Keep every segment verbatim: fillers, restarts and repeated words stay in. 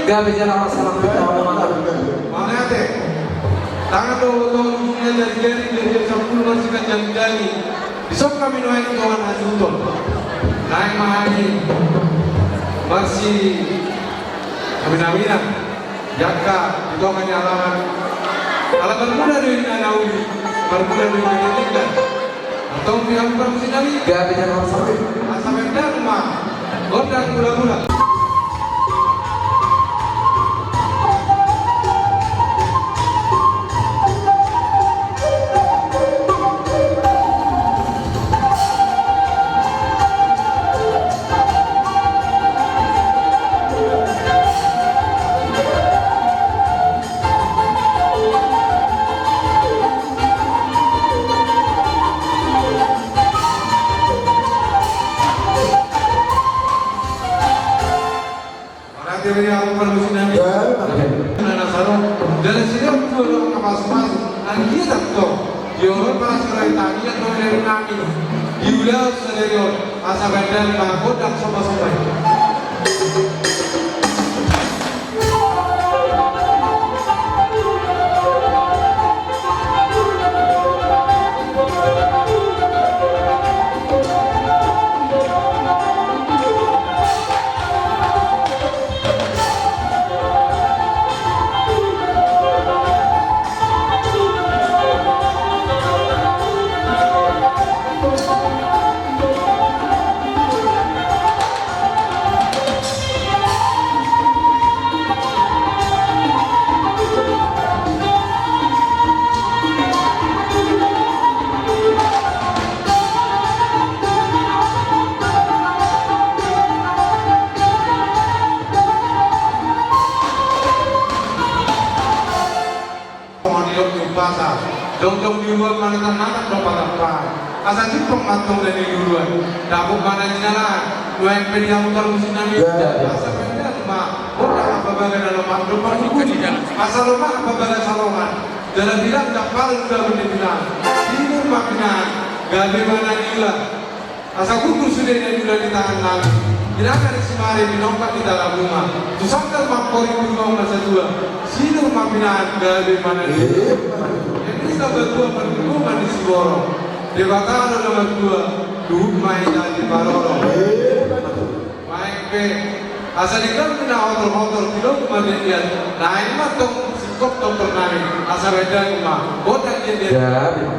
Gabe jala salam. Mauliate. Tangan do tong dunia jari-jari, jari-jari sampulu marsiganjang-ganjang. Dison hami nuaeng dongan hasuhuton. Naeng ma hami marsi, hami namina. Jangka di tonga ni alaman. Alaman muna do inna na uli, marmuna do inna na tinggal. Antong di hamu parmusiknami. Gabe jala salam. Asa baen damang ma gondang mula-mula. Mauliate ma di hamu parmusiknami. Nana saro. Jala sidok tu do na pasu-pasu. Anggiat do. Di olo paras kara i tangiang do dari nami. Di ulaon sadari on. Asa baen damang ma gondang somba-somba i. Asa jongjong di uluan manatan-natan do patampaan. Asa jumpang ma antong na niluluan, dapot ma na jinalahan. Nuaeng pe di hamu parmusik nami, asa baen ma, boha hababaga na lomak do parhubungi. Asa lomak hababaga salongan, jala bilang damparan do hamu di bilang. Sinur ma pinahan, gabe ma na niula. Asa gugur sude na niula di tangan nami. Di nangka ni simari, di nongka di talabunga, tu sanggar ma amporik, tu ruang ma satua. Sinur ma pinahan, gabe ma na niula. Yang bisa berbuat perhubungan di Siborong. Debata do na martua, luhut ma hita di parorong. Nuaeng pe, asa di gabe na hotor-hotor, di logu ma dian-dian. Naeng ma antong singkop dokter nami, asa baen damang ma, boha dian-dian.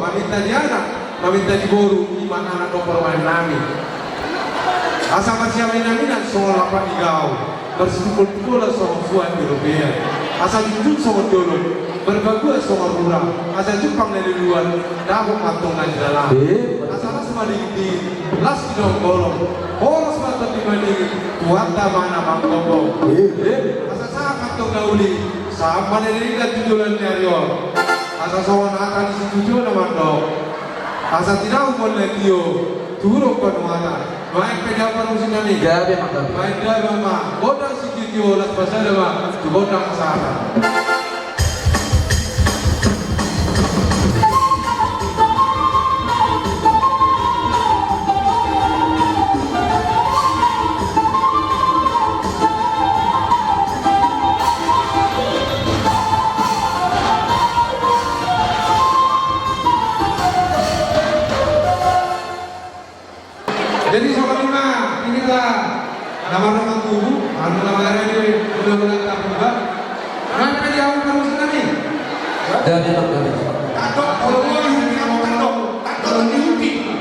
Maminta di anak, maminta di boru, ima anak do parumaen nami. Asa marsiaminaminan songon lapak ni gaol, marsitungkoltungkolan songon fuat di robean. Asa junjung songon dolok, marbagua songon rura. Asa jumpang na niluluan, dapot ma antong na jinalahan. Asa las ma dingindingin, las di donggolong, horas ma antong di madingin, Tuhanta ma na manggombong. Asa sahat ma antong na uli, sahat ma na niluluan tu joloan ni ari on. Asa songon hata ni si Tujuh na mandok, asa tinahumon na tio, turun panuhatan. Nuaeng pe di hamu parmusik nami, gabe ma, gabe. Baen damang ma gondang sitio-tio, las pasada ma tu gondang hasahatan. Jadi songon i ma, inilah nama-nama tubuh, anu nama ada di undang-undang tak berubah. Kenapa dia mau terus tadi? Dari anak dari. Tandok, kalau mau dihukum, kamu tandok, tandok dihukum.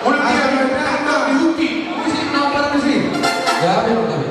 Kalau dia tandok dihukum, mesti kenapa mesti? Dari anak dari.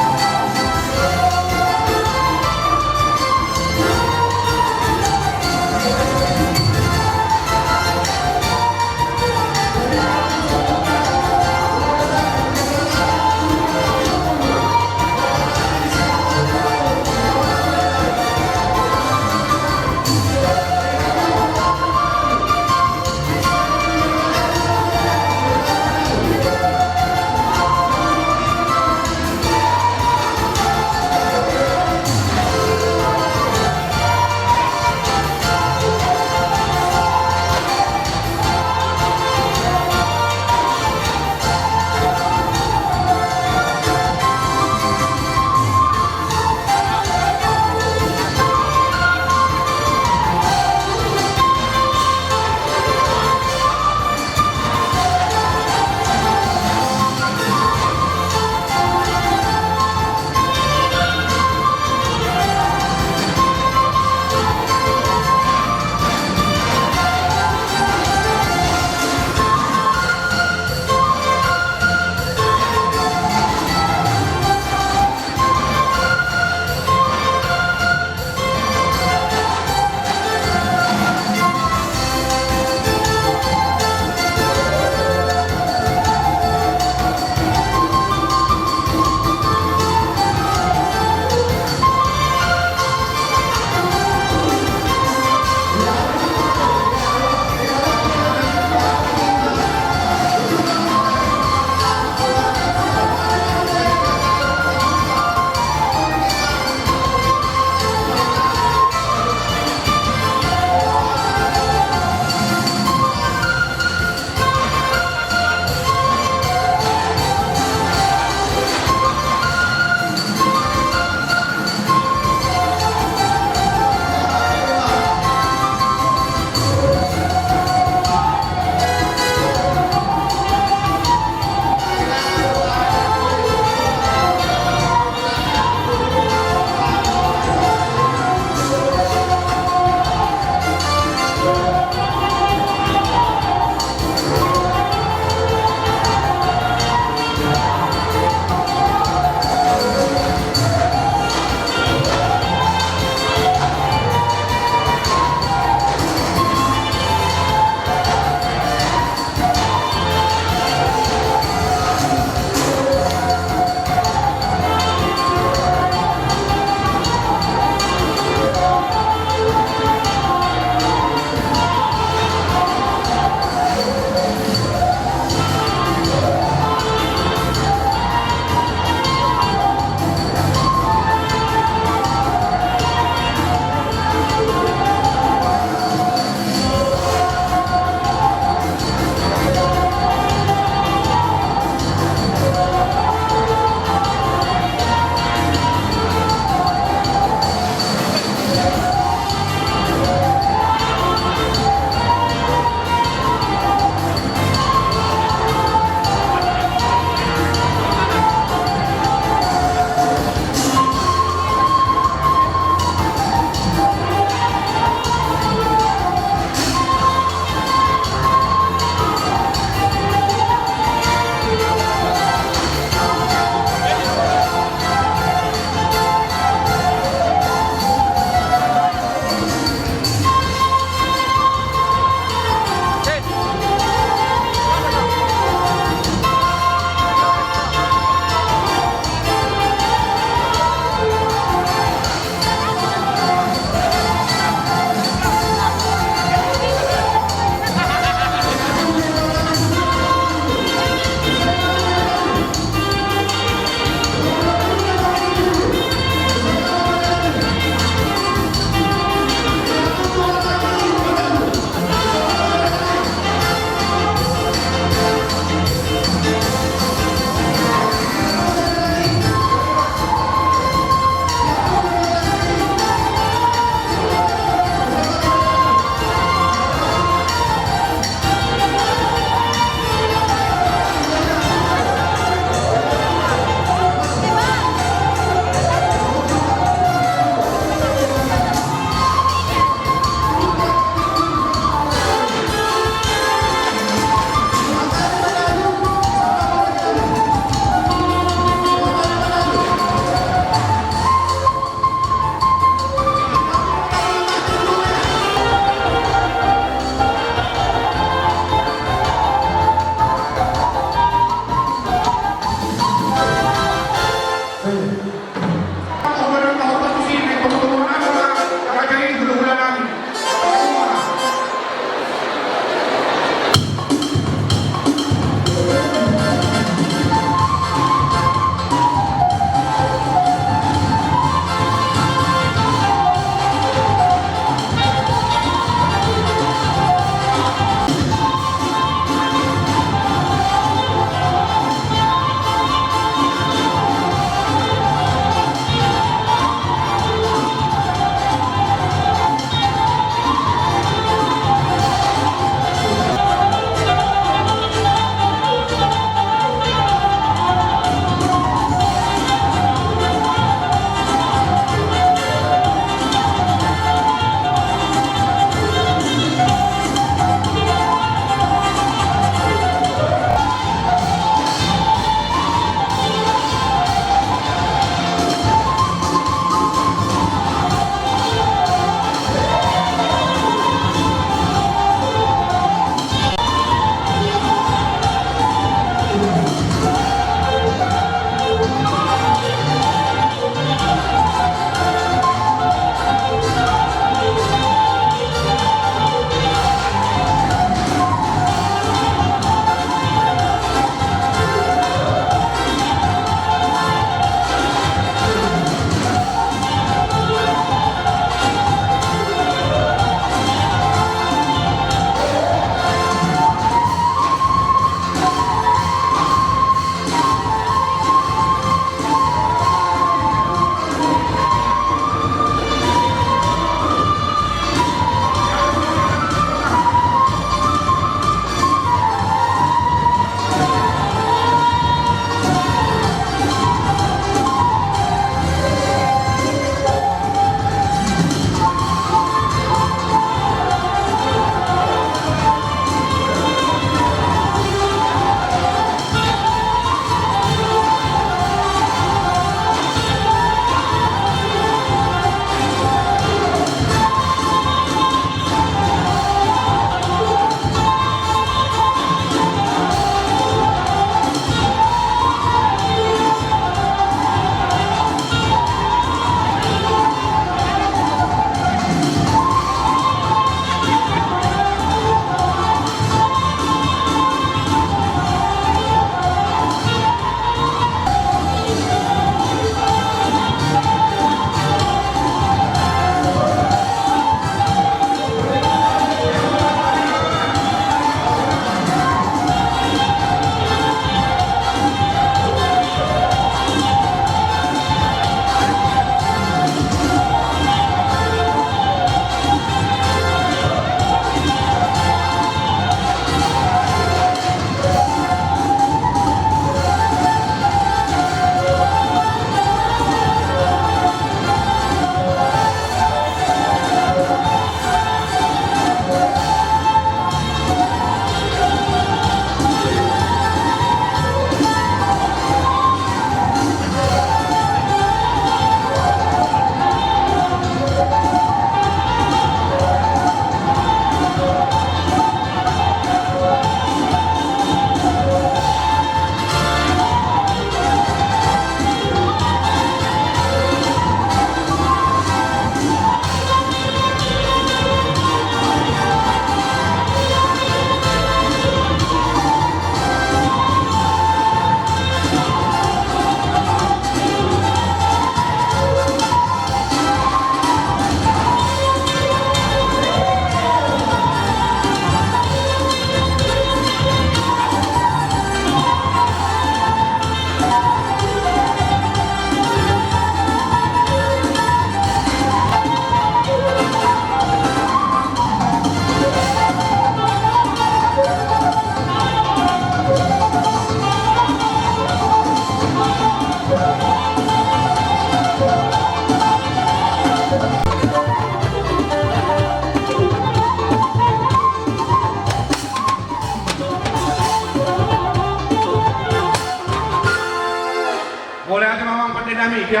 Mauliate ma amang pande nami, ya.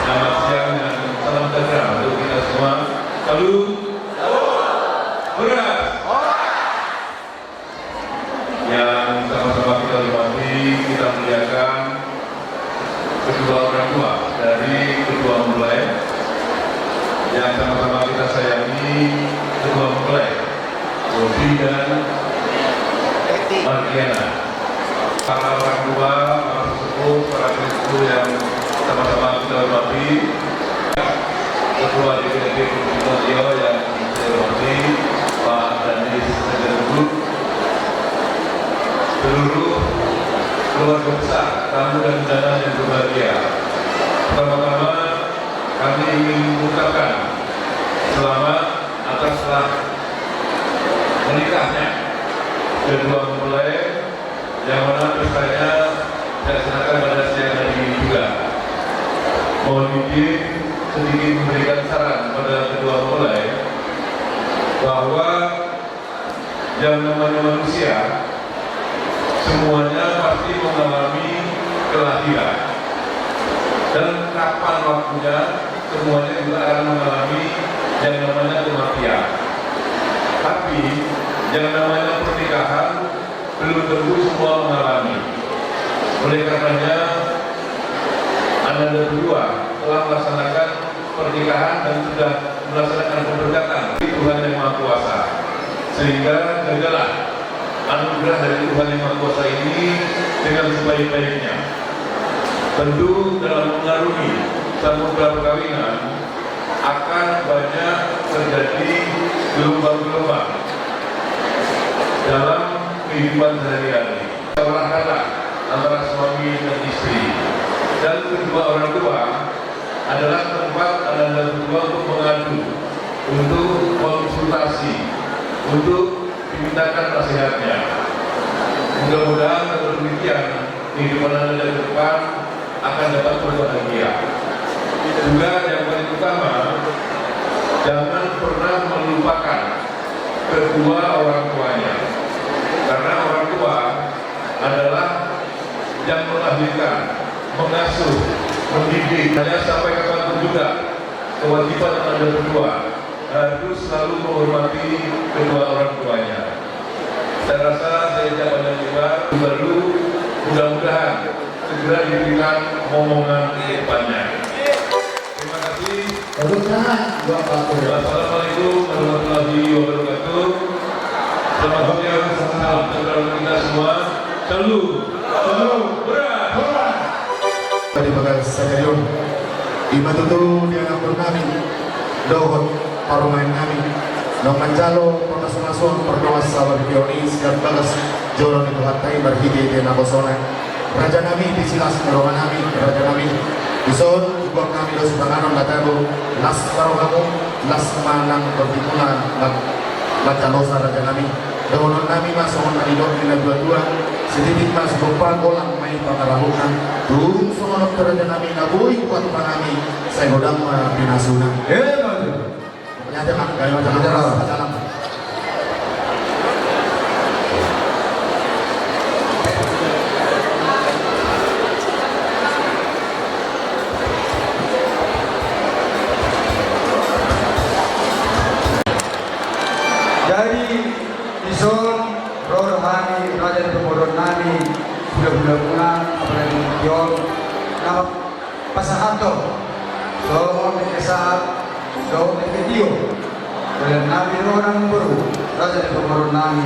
Selamat siang dan salam sejahtera untuk kita semua. Salut. Horas. Yang sama-sama kita hormati, kita muliakan kedua orang tua dari kedua mempelai. Yang sama-sama kita sayangi kedua mempelai, Bobi dan Mardiana. Para orang tua, para sesepuh, para sesepuh yang sama-sama kita hormati, Ketua D P D P Provinsi Sidoarjo yang saya hormati, Pak Danis Tegar Rembuk, seluruh keluarga besar, tamu dan undangan yang berbahagia. Pertama-tama, kami ingin mengucapkan selamat atas telah menikahnya kedua mempelai yang mana pestanya dilaksanakan pada siang hari ini juga. Mohon izin sedikit memberikan saran pada kedua mempelai bahwa yang namanya manusia semuanya pasti mengalami kelahiran. Dan kapan waktunya, semuanya juga akan mengalami yang namanya kematian. Tapi, yang namanya pernikahan belum tentu semua mengalami. Oleh karenanya, Ananda berdua telah melaksanakan pernikahan dan sudah melaksanakan pemberkatan di Tuhan Yang Maha Kuasa. Sehingga jagalah anugerah dari Tuhan Yang Maha Kuasa ini dengan sebaik-baiknya. Tentu dalam mengarungi samudra perkawinan akan banyak terjadi gelombang-gelombang dalam kehidupan sehari-hari. Musyawarahkanlah antara suami dan istri. Dan kedua orang tua adalah tempat Ananda berdua untuk mengadu, untuk konsultasi, untuk dimintakan nasihatnya. Mudah-mudahan dengan demikian kehidupan Ananda ke depan akan dapat berbahagia. Juga yang paling utama, jangan pernah melupakan kedua orang tuanya. Karena orang tua adalah yang melahirkan, mengasuh, mendidik. Hanya sampai kapanpun juga kewajiban Anda berdua harus selalu menghormati kedua orang tuanya. Saya rasa saya tidak panjang lebar, baru mudah-mudahan segera diberikan momongan ke depannya. Terima kasih. Tepuk tangan buat Pak Gubernur. Assalamualaikum warahmatullahi wabarakatuh. Selamat siang, salam sejahtera untuk kita semua. Shalom. Shalom. Horas. Horas. Di bagasan sadari on, ima tutu di anak nami dohot parumaen nami naung manjalo pamasumasuon pardongan sabar di on i sian bagas joro ni Tuhanta i marhitehite nabosona. Raja nami, disi las ni roha nami, raja nami. Dison, hubuan hami do sipanganon na tabo, las ma rohamu, las ma nang tondimu na, na, na jalosa raja nami. Dohonon nami ma songon na nidok ni natuatua, sititik ma sigompa, golang ma i pangarahutna. Tung songon on pe raja nami na boi huatur hami, sai godang ma pinasuna. Emma tutu. Jadi, dison ro do hami raja ni pamoruon nami, suda-suda muna, apalagi di on, nama pasahathon songon dengke sahat dohot dengke tio. Dalan nami ro nang boru, raja ni pamoruon nami,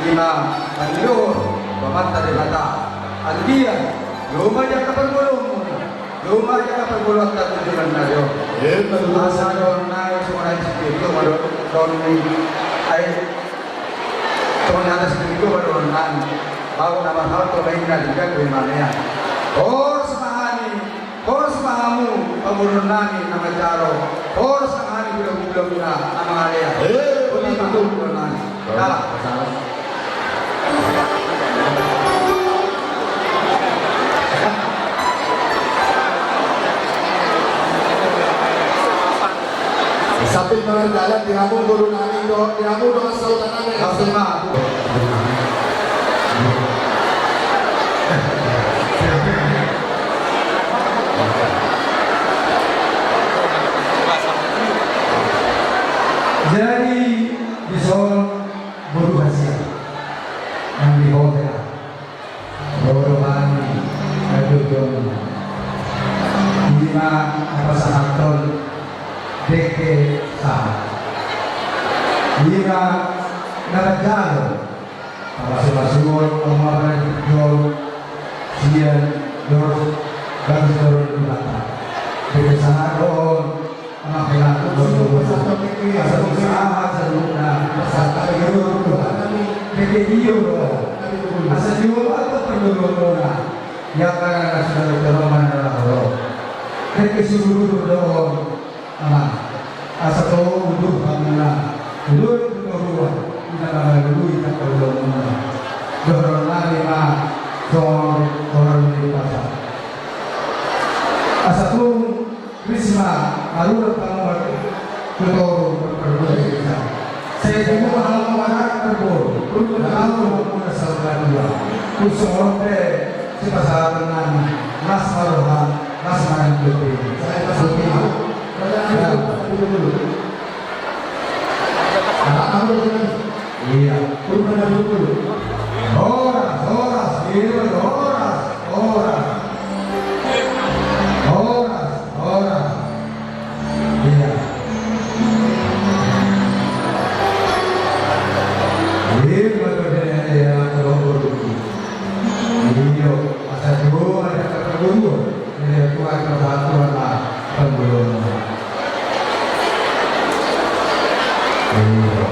ima pangidohon tu Amanta Debata. Aldia, lomo ma jala parngoluonmuna, lomo ma jala parngoluonta tu joloan nari on. Asa dohonon nai songon ai sipir tu madon ni ai. Songon hata sipir tu madon nai. Baru nama hal tu main nari kan bagaimana ya. Horas ma hami. Horas ma hamu pamoruon nami na manjalo. Horas ma hami hulahula muna na mangalehon. Eh, boti ma hamu pamoruon nami. Dalam. Sambil mardalan di hamu boru nami do, di hamu do asal tanah. Jadi dison boru hasian nang di hotel. Boru hami na dodon. Ima na pasahathon dengke sahat. Ima na manjalo pamasumasuon, amang, na dodon sian dos bagas joro ni Tuhanta. Dengke sahat dohot Amang, hela tu boru, asa tu sahat saluhutna, asa tu sahat saluhutna. Dengke tio do, asa tio ma tu parngoluonmuna. Ia karena sudah terlalu mana lah lo. Dengke siudurudur do on, Amang, asa tu udur hamuna, udur tu toruan, ina mangalului na parngoluonmuna. Dohonon nami ma songon dohonon ni pasa. Asa tu Risma, aluran panguat, tu toru parparbue desa. Sai tu hamu ma na parboru, tu hamu ma na saur matua. Tu songon on pe sipasahaton nami, las ma roha, las ma nang tondimu. Sai pasahat ma. Ia. Horas, horas, horas, horas. Horas, horas. Ia. Ia, ia, ia, ia. Io, asa juo ma dengke parngoluon, io, Tuhan, Tuhan, Tuhan, ma parngoluon. Io.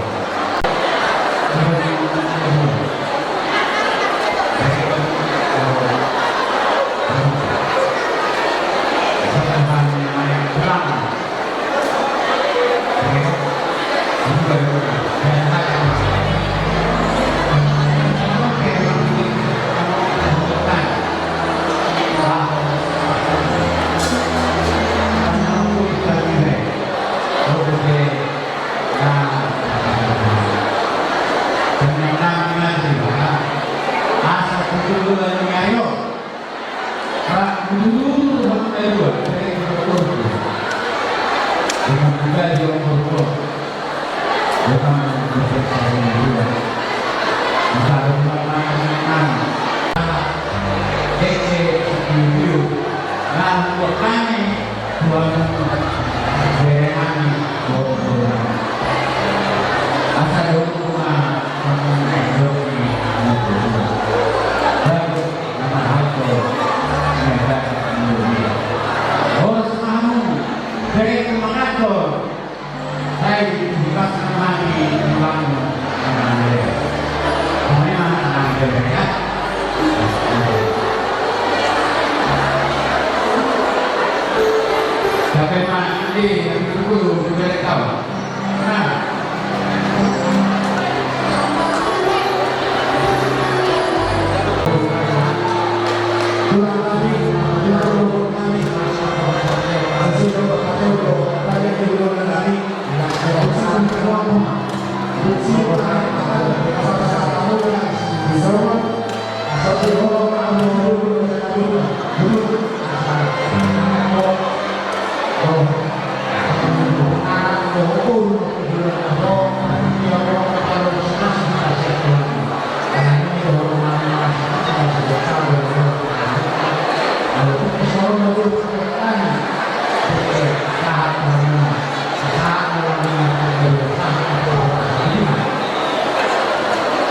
Berenami boru-boru. Asa domu ma pangunjunan ni boru-boru. Baru nama hako. Horas ma hamu. Bere mangatur. Sai dibahas nama di bangun. Namanya anak bere ya. Sampai mandi, yang dulu, dulu tahu.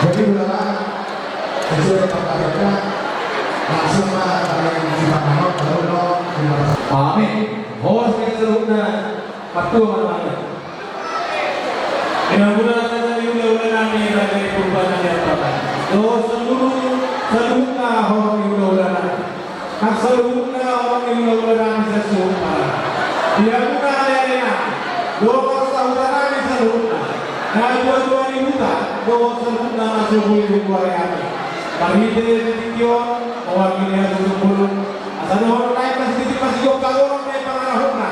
Jadi, ulama, sesuai dengan langsung, Pak, kami di Pak Ahok, baru lo di Pak. Amin. Horas ma saluhutna, martua ma. Inamuna, raja ni hulahula nami, raja ni Purba Naniampatan. Dohot saluhut, saluhutna horong ni hulahula nami. Nang saluhutna horong ni hulahula nami sasuhut ma. Inamuna, aleale nami, dohot sahuta nami saluhutna. Natuatua ni huta, dohot saluhutna na so boi hugoari hami. Marhite di tingki on, mewakili hami saluhutna. Asa dohot nai masititi masijok pagorang nai pangarahutna.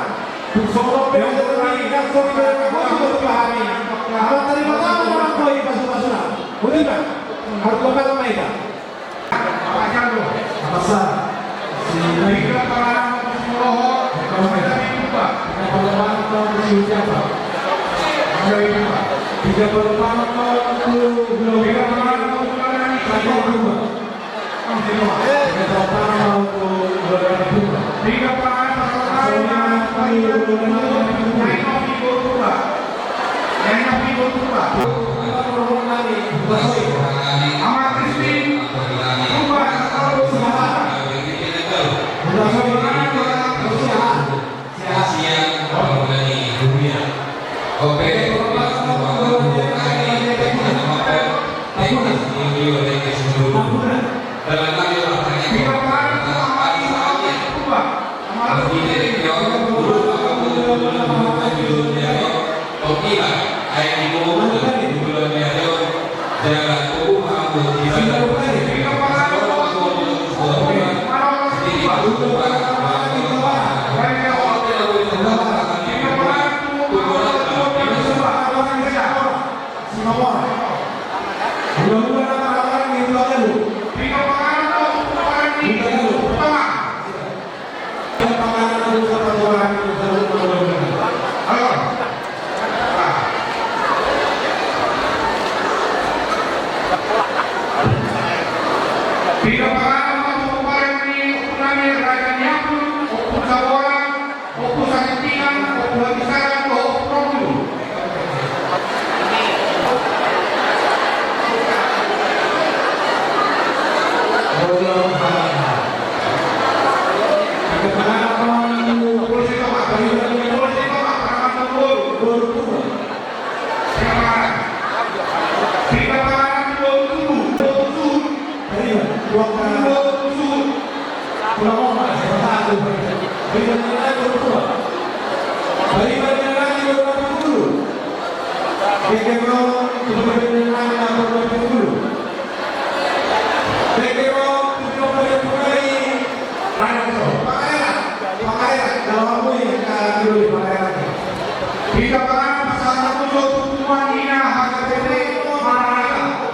Hita panganan pasahat hamu jo tu punguan ina H K B P Maranatha.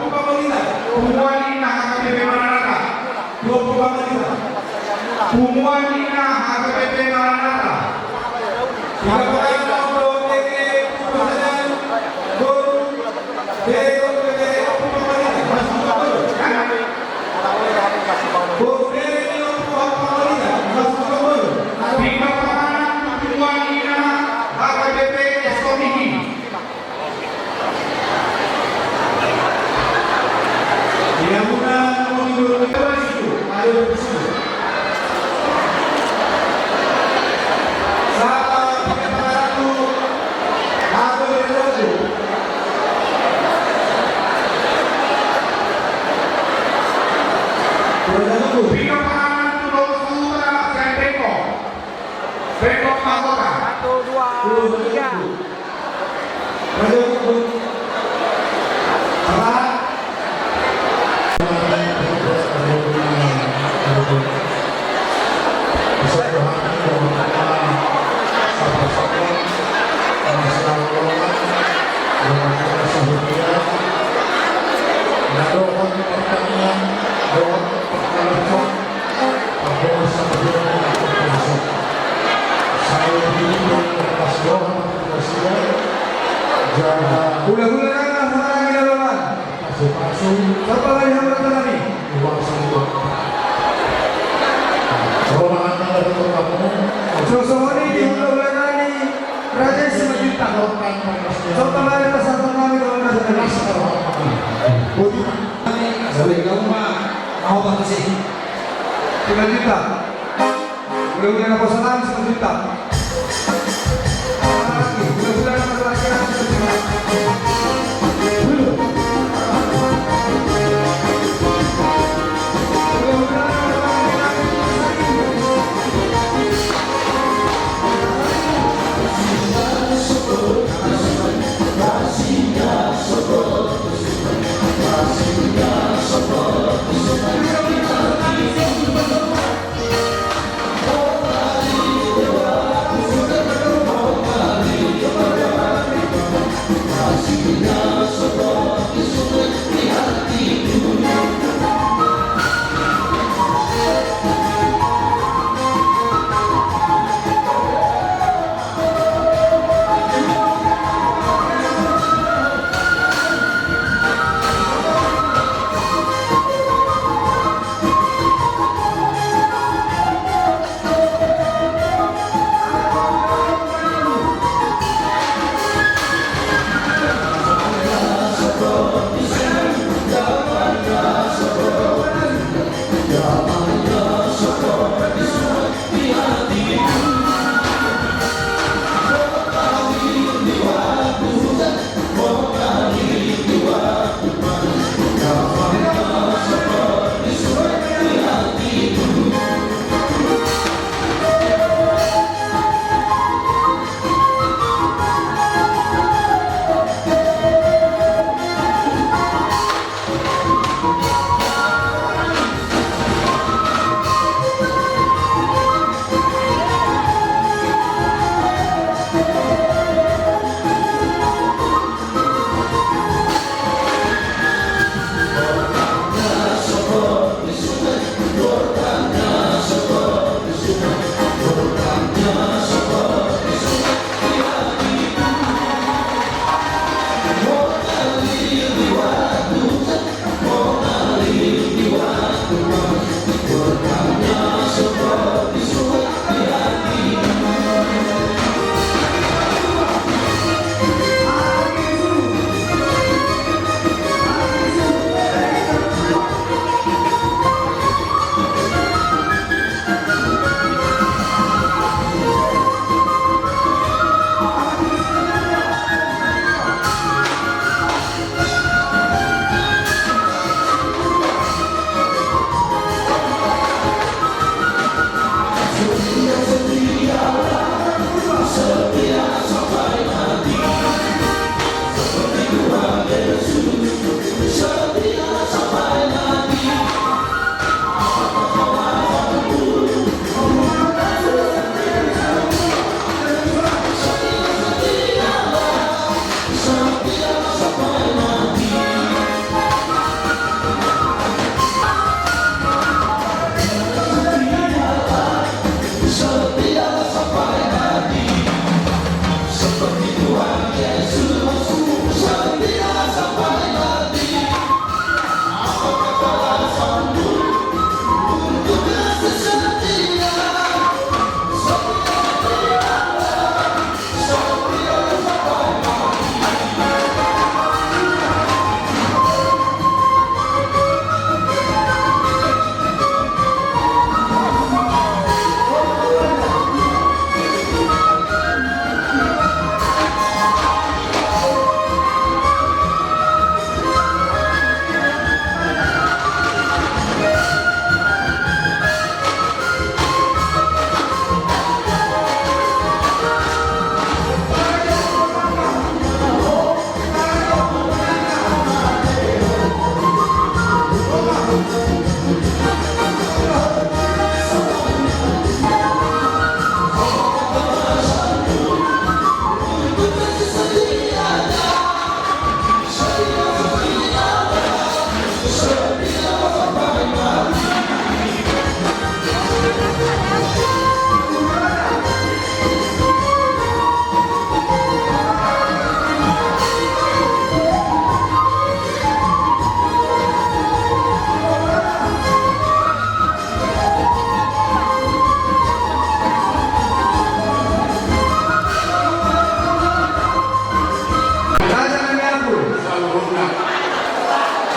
Punguan ina H K B P Maranatha. Punguan ina H K B P Maranatha. Hita panganan jo tu punguan ina H K B P Maranatha. Hulahula nami, hulahula nami. Songon i di hulahula nami, Raja i Simanjuntak. Songon i ma pasahaton nami tu raja nami. Sabalikna uma, mau apa tuh sih? Simanjuntak. Hulahula naposo nami Simanjuntak.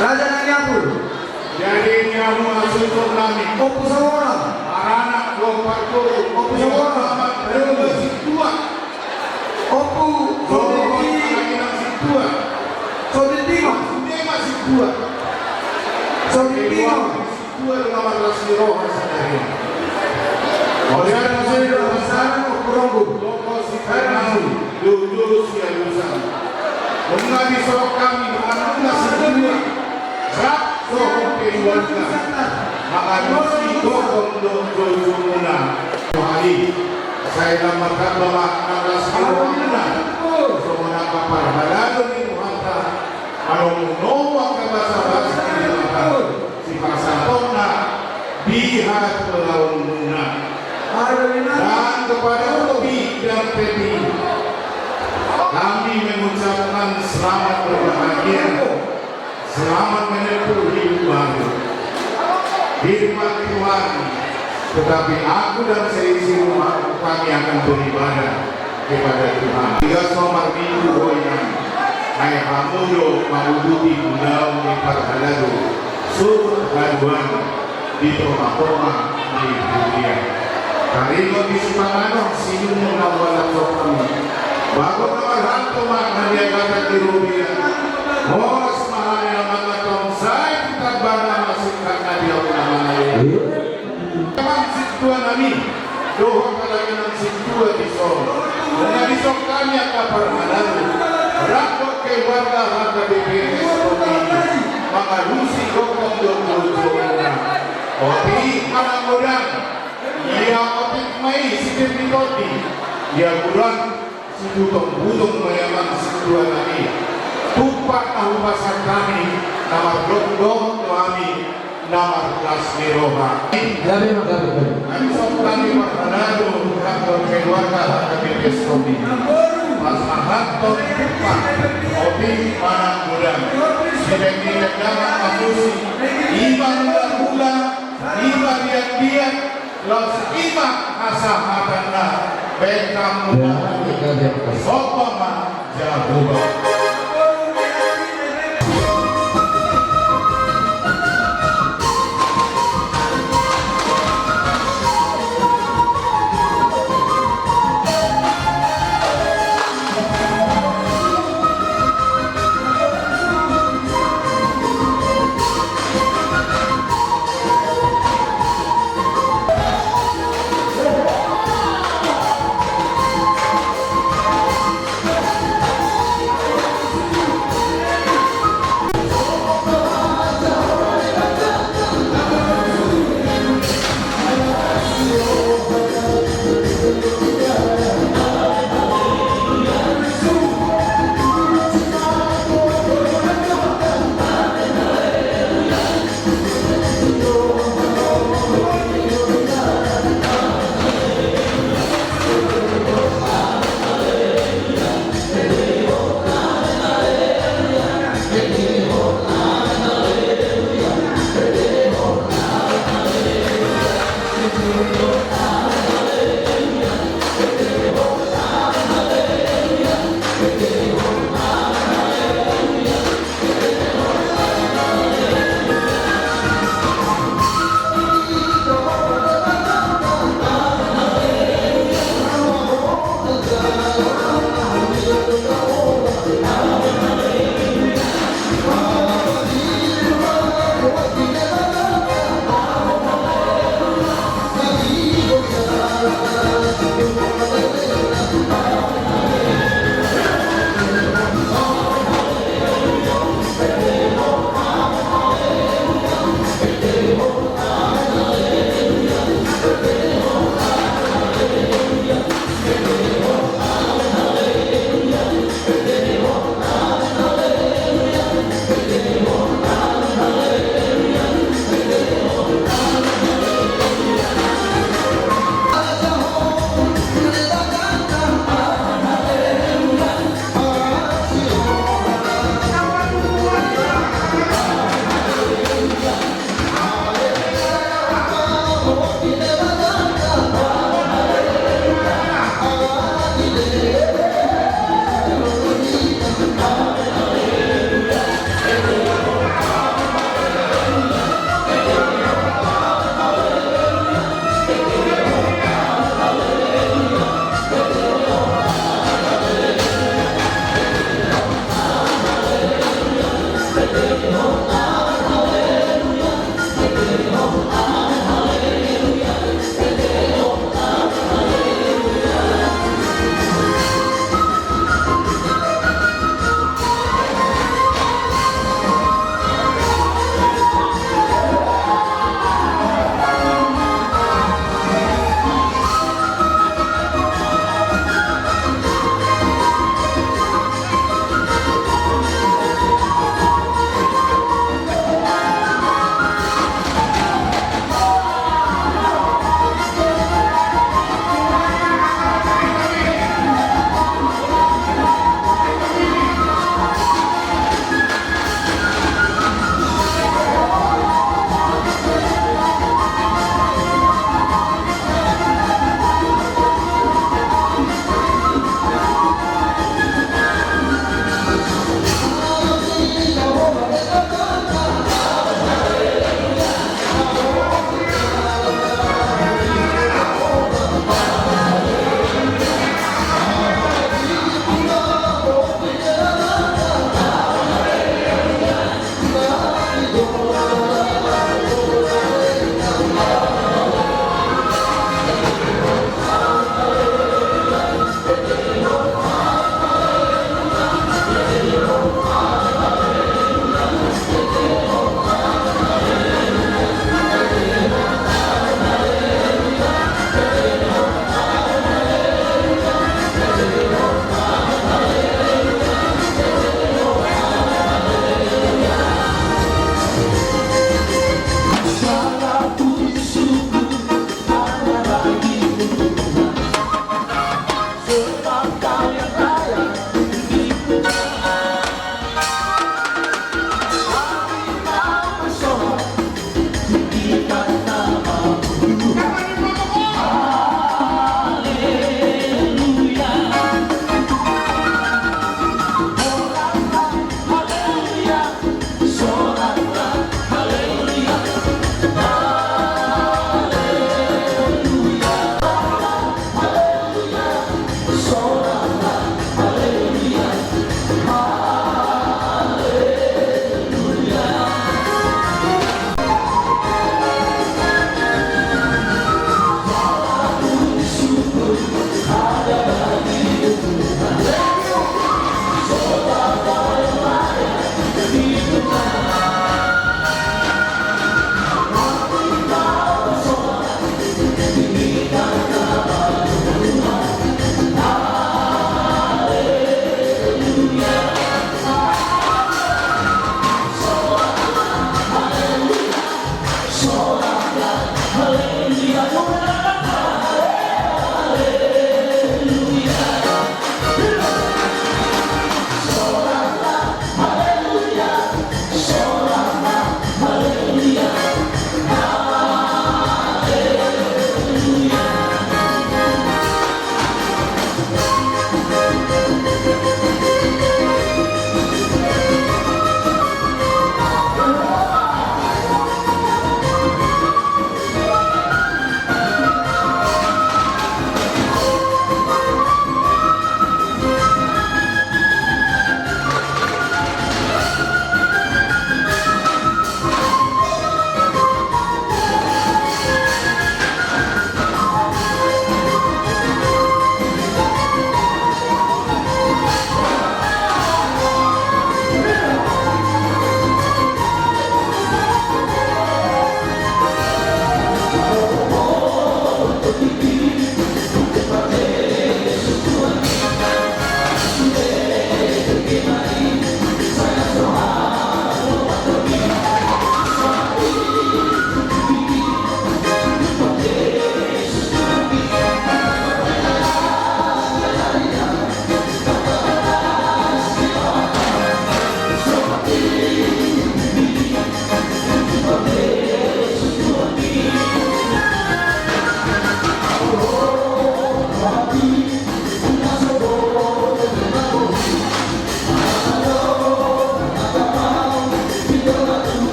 Raja Naniapur. Jadi ni hamu na sunsur nami. Ompu Samora. Paranak do parboru. Ompu Samora. Amat. Aduh. Sintua. Ompu. Songon i ma sintua. Songon i ma. Songon i ma sintua. Songon i ma sintua. Dua dengan marlas ni roha sadari on. Ose na sida pasaran o kurangku. Toko si Tanau, Dodo si Alusan. Nunga disok hami, nunga sintua. Rap so keluarga. Mangalusi gokon dohot jojomuna. Tuhali. Sai lam martamba ma marlas ni rohamuna. Songon angka parhalado ni rohanta. Manomu-nomu angka basa-basa ni rohanta. Sipasahatonna di hatuaonmuna. Dan kepada Opi dan Pepi, kami mengucapkan selamat berbahagia, selamat menempuh hidup baru. Firman Tuhan, tetapi aku dan seisi rumahku kami akan beribadah kepada Tuhan. Tiga so marminggu ho inang, ai hamu do manguduti ulaon ni parhalado, suhut haduan di toma-toma ni huria. Taringot di sipanganon sinumuna na hualap so hami. Bagot na marhalto ma na niagatan di robean. Horas ma hami na mangan on sai tu tambana ma singkat na di ahu na mangan. Amang sintua nami, dohot halak inang sintua dison. Nunga disok hami angka parhalado, rap dohot keluarga H K B P S Tomini, mangalusi gokon dohot jojomuna. Otik manang godang, ia otik ma i sitir ni tondi, ia godang sibutong-butong ma i amang sintua nami. Tumpak na hupasahat hami na mardok-dok do hami na marlas ni roha. Gabe ma, gabe, gabe. Nami songon hami parhalado, rap dohot keluarga H K B P S Tomini. Pasahathon tumpak, otik manang godang. Sipengki-pengki mangalusi, ima hula-hula, ima liat-liat, laos ima hasahatanna. Baen hamu ma. Somba ma Jahowa.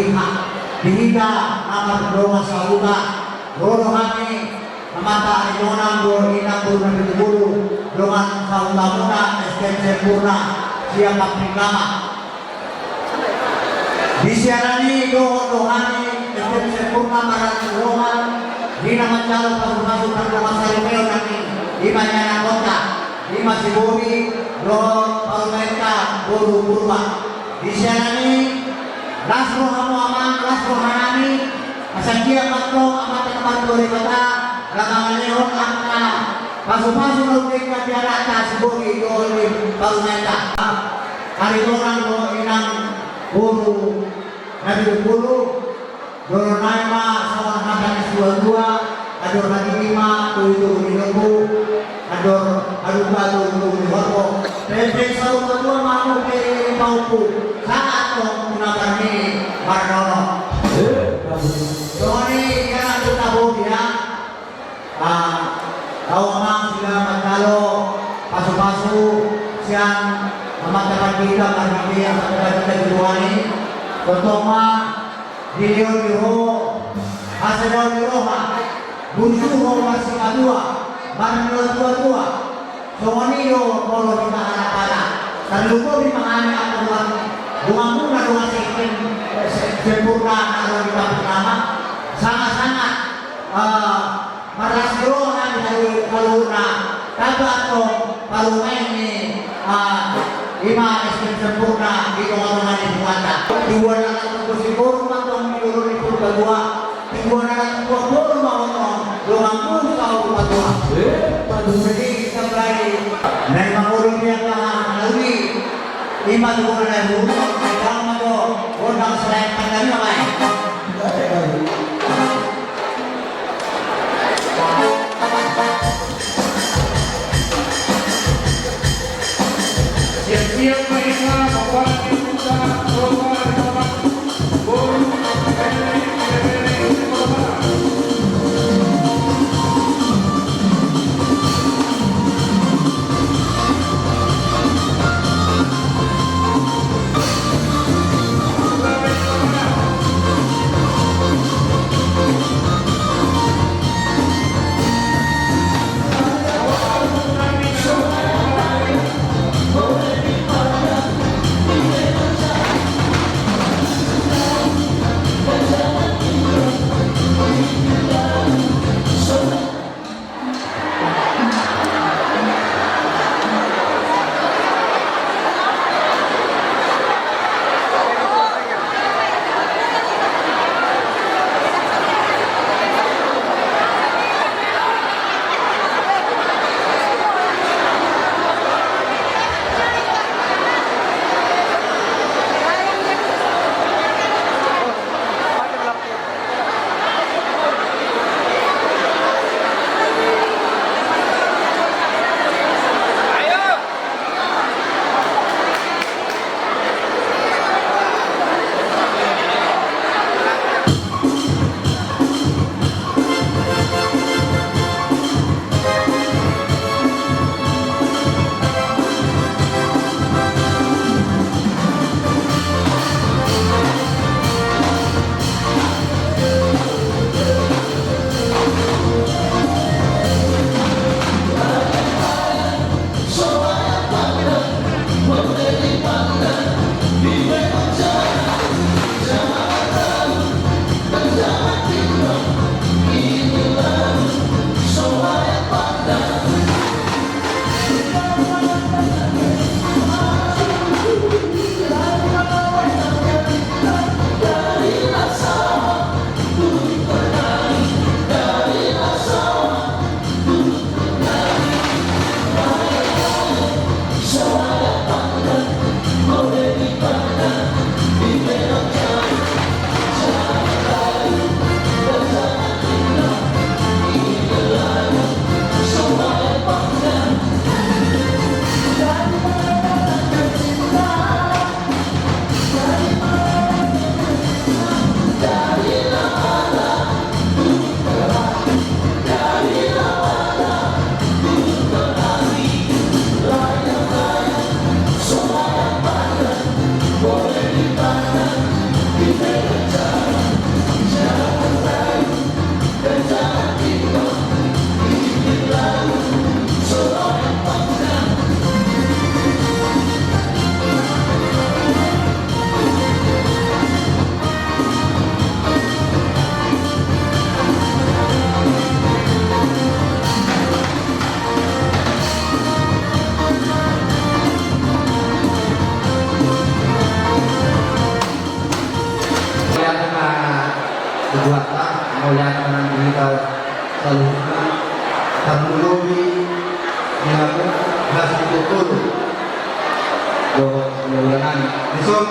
Di hita na mardongan sahuta, ro do hami, amanta Aritonang dohot inang boru na pitupulu, dongan sahutamuna S T M Sempurna sian Pamping Lama. Di siaran i dohot do hami S T M Sempurna marhaha ni roha, di na manjalo pasupasu pardongan saripeon nangkin, i ma inanakkonta, i ma si Bobi dohot parumaenta boru Purba. Di siaran i, las rohamu amang, las rohanami, asa anggiat ma antong amanta na martua Debata na mangalehon angka pasupasu na undengkan di anakta si Bobi dohot ni parumaenta. Aritonang dohot inang boru na pitupulu, dohonon nami ma songon hata ni situatua, andor hatiti ma togutogu ni lombu, andor halumpang togutogu ni horbo. Pe pe saur matua ma hamu pe pahompu, sahat tu na marnini marnono. Songon i, ia na tu tabo dia. Ah, laho ma suda manjalo pasupasu sian amanta pandita marhite amanta pandita di Tuhan i. Tongtong ma dilehon ni ho hasadaon ni roha, burju ho marsimatua, marnatuatua. Songon i do molo hita harapana. Tarlumobi ma hami angka dongan, donganmuna dongan se-, se-, Sempurna na ro di Pamping Lama. Sanga-sanga, eh, marlas ni roha hami saluhutna, tamba antong parumaen ni, ah, i ma S T M Sempurna di tongatonga ni hutanta. Tubuan anak tonggo si boru ma antong di dolok ni Purbatua. Tubuan anak tubuan boru ma antong donganmu saur matua. Eh, paduan. Jadi, sampai na i mangolu di angka na uli. I ma tubuan anak tubuan, i ma do gondang selain pandang i ma baik. Siap-siap ma hita mambuat hutang. Tujuan ta, mauliate ma nang di hita saluhutna, tarlumobi di hamu, las ni Tuhan. Dohot di ulanan. Dison,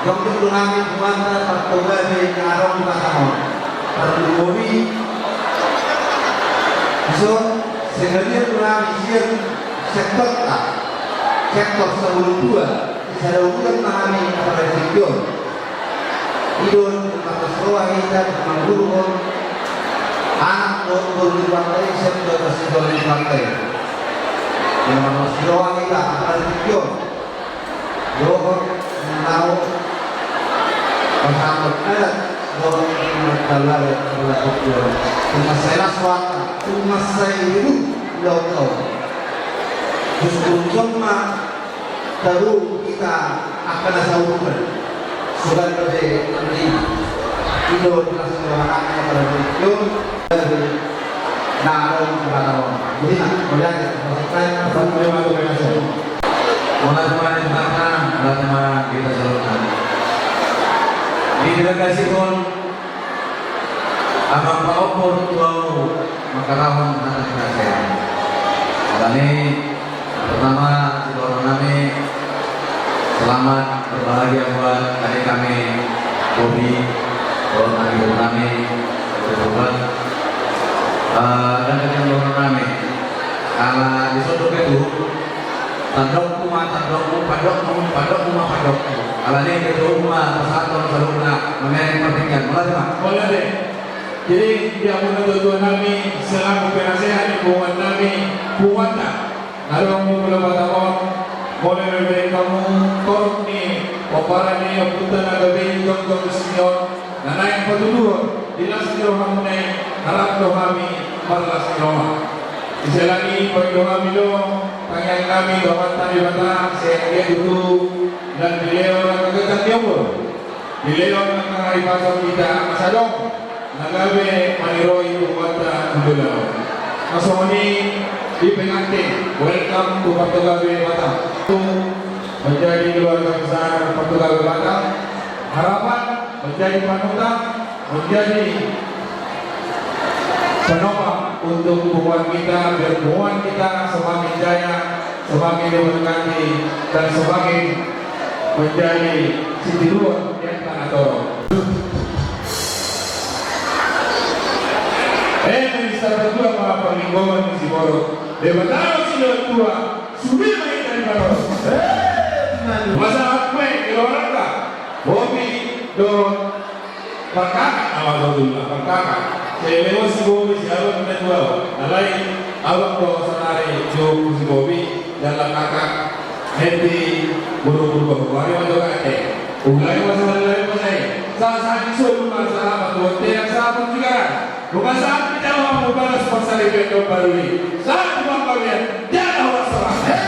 jongjong do hami punguanta Partogabe na adong di Batam on. Tarlumobi, dison, sekalian do hami sian sektorta, sektor Sabuludua, di sada ulaon ma hami na pada tingki on. I do na marlas ni roha hita manggulunghon anak dohot boru ni Tuhanta i, sian dohot sidohot ni Tuhanta i. Di na marlas ni roha hita na pada tingki on. Dohot na laho pasahathon adat dohot na laho pasahathon adat. Tung mansai las rohanta, tung mansai riru ulaonta on. Justru dison ma tabo hita angka na saudutan. Sudah gabe menerima. I do jelas kewenangannya pada berikut. Nah, ada yang kata orang. Jadi, nah, melihat ya, maksud saya, apa yang mau saya. Mulai kemarin mana, mulai kemarin kita selalukan. Di delegasi pun, Amang paompor tu ahu mangkatahon hata ni pinasehat. Alani, pertama, sidohonon nami, selamat berbahagia buat adik kami, Bobi, buat adik kami, Bobi. Eh, dan dengan dohonon nami, ala di soto itu, Tandokmu ma tandokmu, pandokmu, pandokmu ma pandokmu. Alani ketua umum ma pasahathon saluhutna, mangihut partingkian. Mauliate ma. Mauliate. Jadi, di hamu na tuatua nami, selaku penasehat ni punguan nami, punguanta na adong di Pulo Batam on, mauliate ma di hamu, torop ni pomparan ni ompunta na gabe i, jongjong di sini on, na naeng patuduhon di las ni rohamuna i, harap do hami marlas ni roha. Di sela ni i, pangido hami do, tangiang nami tu Amanta Debata, sai anggiat tutu dilehon angka ganjang ni umur, dilehon angka haripason di hita, asa adong na gabe maniroi punguanta tu joloan on. Na songon i, di pengantin, welcome to Partogabe Batam. Menjadi keluarga besar Partogabe Batam. Harapan menjadi panutan, menjadi penopang untuk punguan kita, biar punguan kita semakin jaya, semakin diberkati, dan semakin menjadi sitiruon di angka na torop. Eh, minister berdua ma pangidoan ni si Borok. Debata ma si Debata tua, sude ma hita di Borok. Eh, masa hakme, keluarga. Bobi, do, Parkaka, awa do dulu, parkaka. Sai lewat si Bobi, si Alon, na dua. Alai, awak do sanari, jo si Bobi, jala kaka. Happy, buru-buru, buru-buru, hari ma jo kate. Ulai masa lari pasai. Sa, sa, di solu, masa, apa, tuan, teak, sa, pun juga. Bukan saat kita mau balas pasal event baru ini. Saat tukang kawin, jangan awak serang. Hei,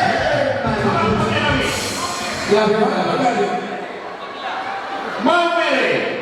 apa, apa, apa, apa. Mau mere.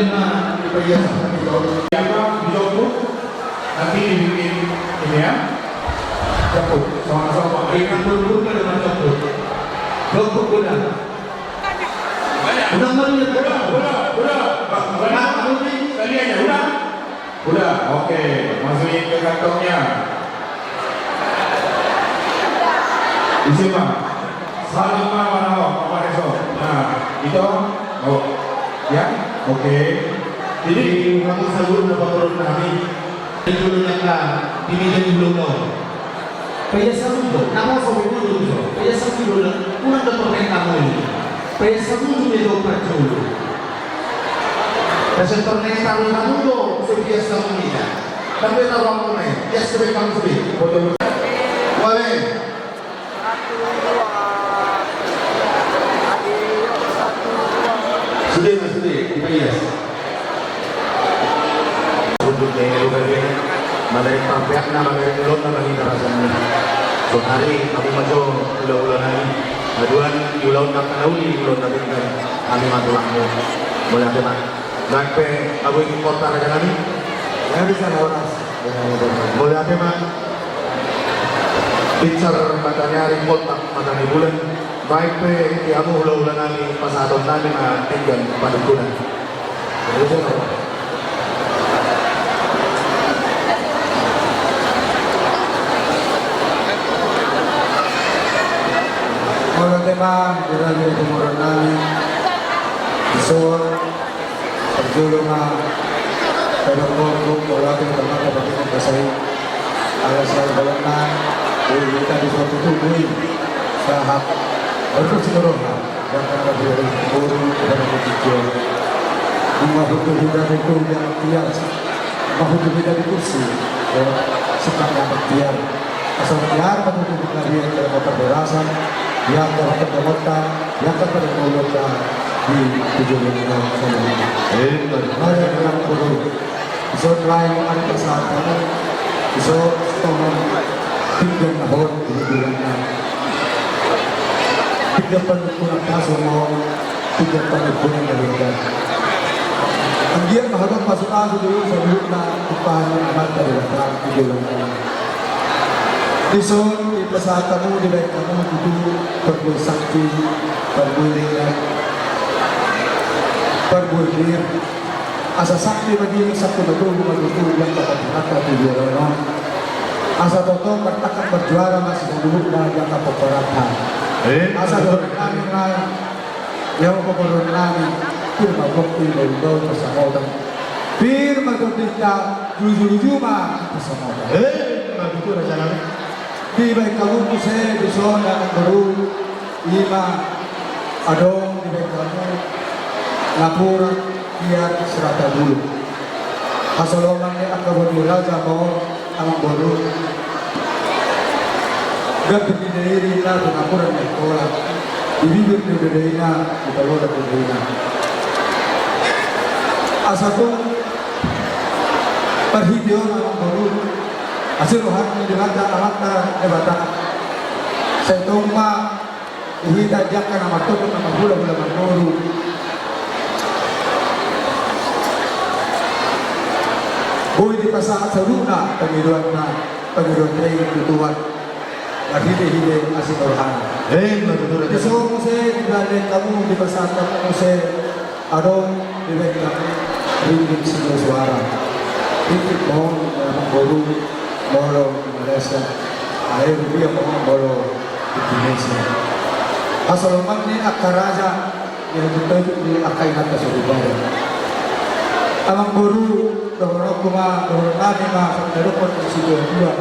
Nah, diperhias sama di bawah. Apa? Dijemput. Nanti dibikin ini ya. Jemput. Sama-sama. Ini kan buru-buru kan dengan jemput. Jemput udah. Udah, udah, udah, udah. Bang, udah. Nah, udah. Sekalian ya, udah. Udah, oke. Masukin ke kantongnya. Isi, Bang. Salam apa, Bang? Apa, Reso? Nah, itu. Oh. Ya, oke. Jadi, kamu sebut nama turun kami. Itu lu nyata, ini jadi belum tahu. Paias hamu do, nunga so be botul jo. Paias hamu do, unang do tornek hamu i. Paias hamu do, dia do parjolo. Paias tornek hamu do, so paias hamu i. Sampe tahu hamu na i, paias so be hamu so be. Botul. Wale. Sude ma, sude, dipaias. Untuk nai na luka dia, madarik pampeakna, madarik ulonna, bagi tarasan ni. Sonari, hamu ma jo hulahula nami. Aduan, di ulaon na panauli, di ulaon na bengkal. Hami ma tulangmu. Mauliate ma. Baik pe, abu ini kota raja nami. Ya, bisa, horas. Mauliate ma. Pinsar mata ni ari, poltak mata ni bulan. Baik pe di hamu hulahula nami, pasahaton nami ma pinggan panungkunan. Mauliate ma, di raja di Timor nami. Di son. Parjolo ma, pada kau, kau, kau, lagi, kau, kau, kau, kau, kau, kau, ala sial balana, ui, ui, tadi suatu tubuh, sahat, berdoa si roha, dan kata dia, guru, kepada kau, mengapa hukum kita itu yang biasa, mengapa hukum kita di kursi, ya, sekarang yang biasa. Asal biar betul-betul kalian dalam kebebasan, yang dapat kekuatan, yang dapat kekuatan di tujuh lima. Eh, mari, mari, mari, mari. Iso lain mari pasahat, iso tongon pinggan na hot di bulan na. Pinggan panungkunan pasu mau. Tiga puluh bulan dari dia. Anggiat mahadap masuk aku dulu sebelum nak tumpahan amat dari datang di bulan ini. Di son, di pasahat hamu, dibaen hamu tutu, parbue sakti, parbue riat, parbue riat. Asa sakti ma dia, sakti ma tutu, ma tutu, yang dapat berkata di bulan ini. Asa toto, bertakat berjuara, masih dulu, yang dapat berkata. Eh, asa betul. Doa kami, Rai. Ia ma pamoruon nami, pir ma bokti, bau-bau parsamotan. Pir ma tondinta, luju-luju ma parsamotan. Eh, ma tutu raja nami. Dibaen hamu muse, di son, amangboru, ima, adong, dibaen hamu, napuran, tiar, sirata bulu. Hasoloman ni angka boru ni raja ma on, amangboru. Gambit ni dairi na tu napuran ni angkola. Di bibir ni dairi na, di palola ni dairi na. Asa tung parhiteon amangboru. Asi roha ni Debata, Amanta Debata. Sai tong ma di hita di angka na martonggo na marhula-hula marboru. Boi dipasahat saluhutna pangidoanna, pangidoanta i tu Tuhan. Marhite-hite asi ni rohana. Eh, ma tutu raja. Di son muse, dibaen hamu, dipasahat hamu muse. Adong, dibaen hamu ringgit sitio suara. Ringgit ma on, amangboru, molo di Malaysia. Ai, rupiah ma on, molo di Indonesia. Hasoloman ni angka raja, ia tu angka inanta soripada. Amangboru, dohononku ma, dohonon nami ma, songon na didok ni situa-tua.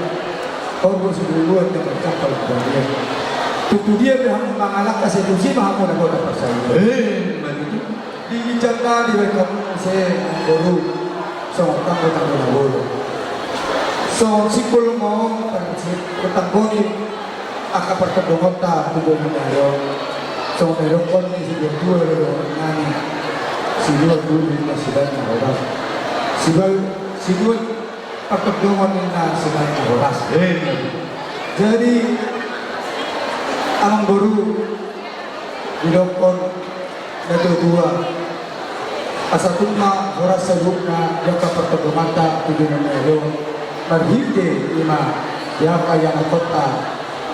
Horbo siburuan na marcampal badia. Tutu dia pe hamu mangalangka, sai tusi ma hamu na bona parsaulian. Eh, ma tutu. Di ginjangna dibaen hamu muse, amangboru, songon tanggo-tanggo na bolon. Songon simpul ma on, partanggoni angka partondongonta tu boru ni ari on. Songon na didokkon ni situa-tua, dohononnami. Sidua guru na sibaen na horas. Sidua, sidua partondongon ninna sibaen na horas. Eh. Jadi, amangboru, didokkon natua-tua, Asa tung ma horas saluhutna di angka partondonganta tu binonea do, marhite i ma di angka ianakhonta,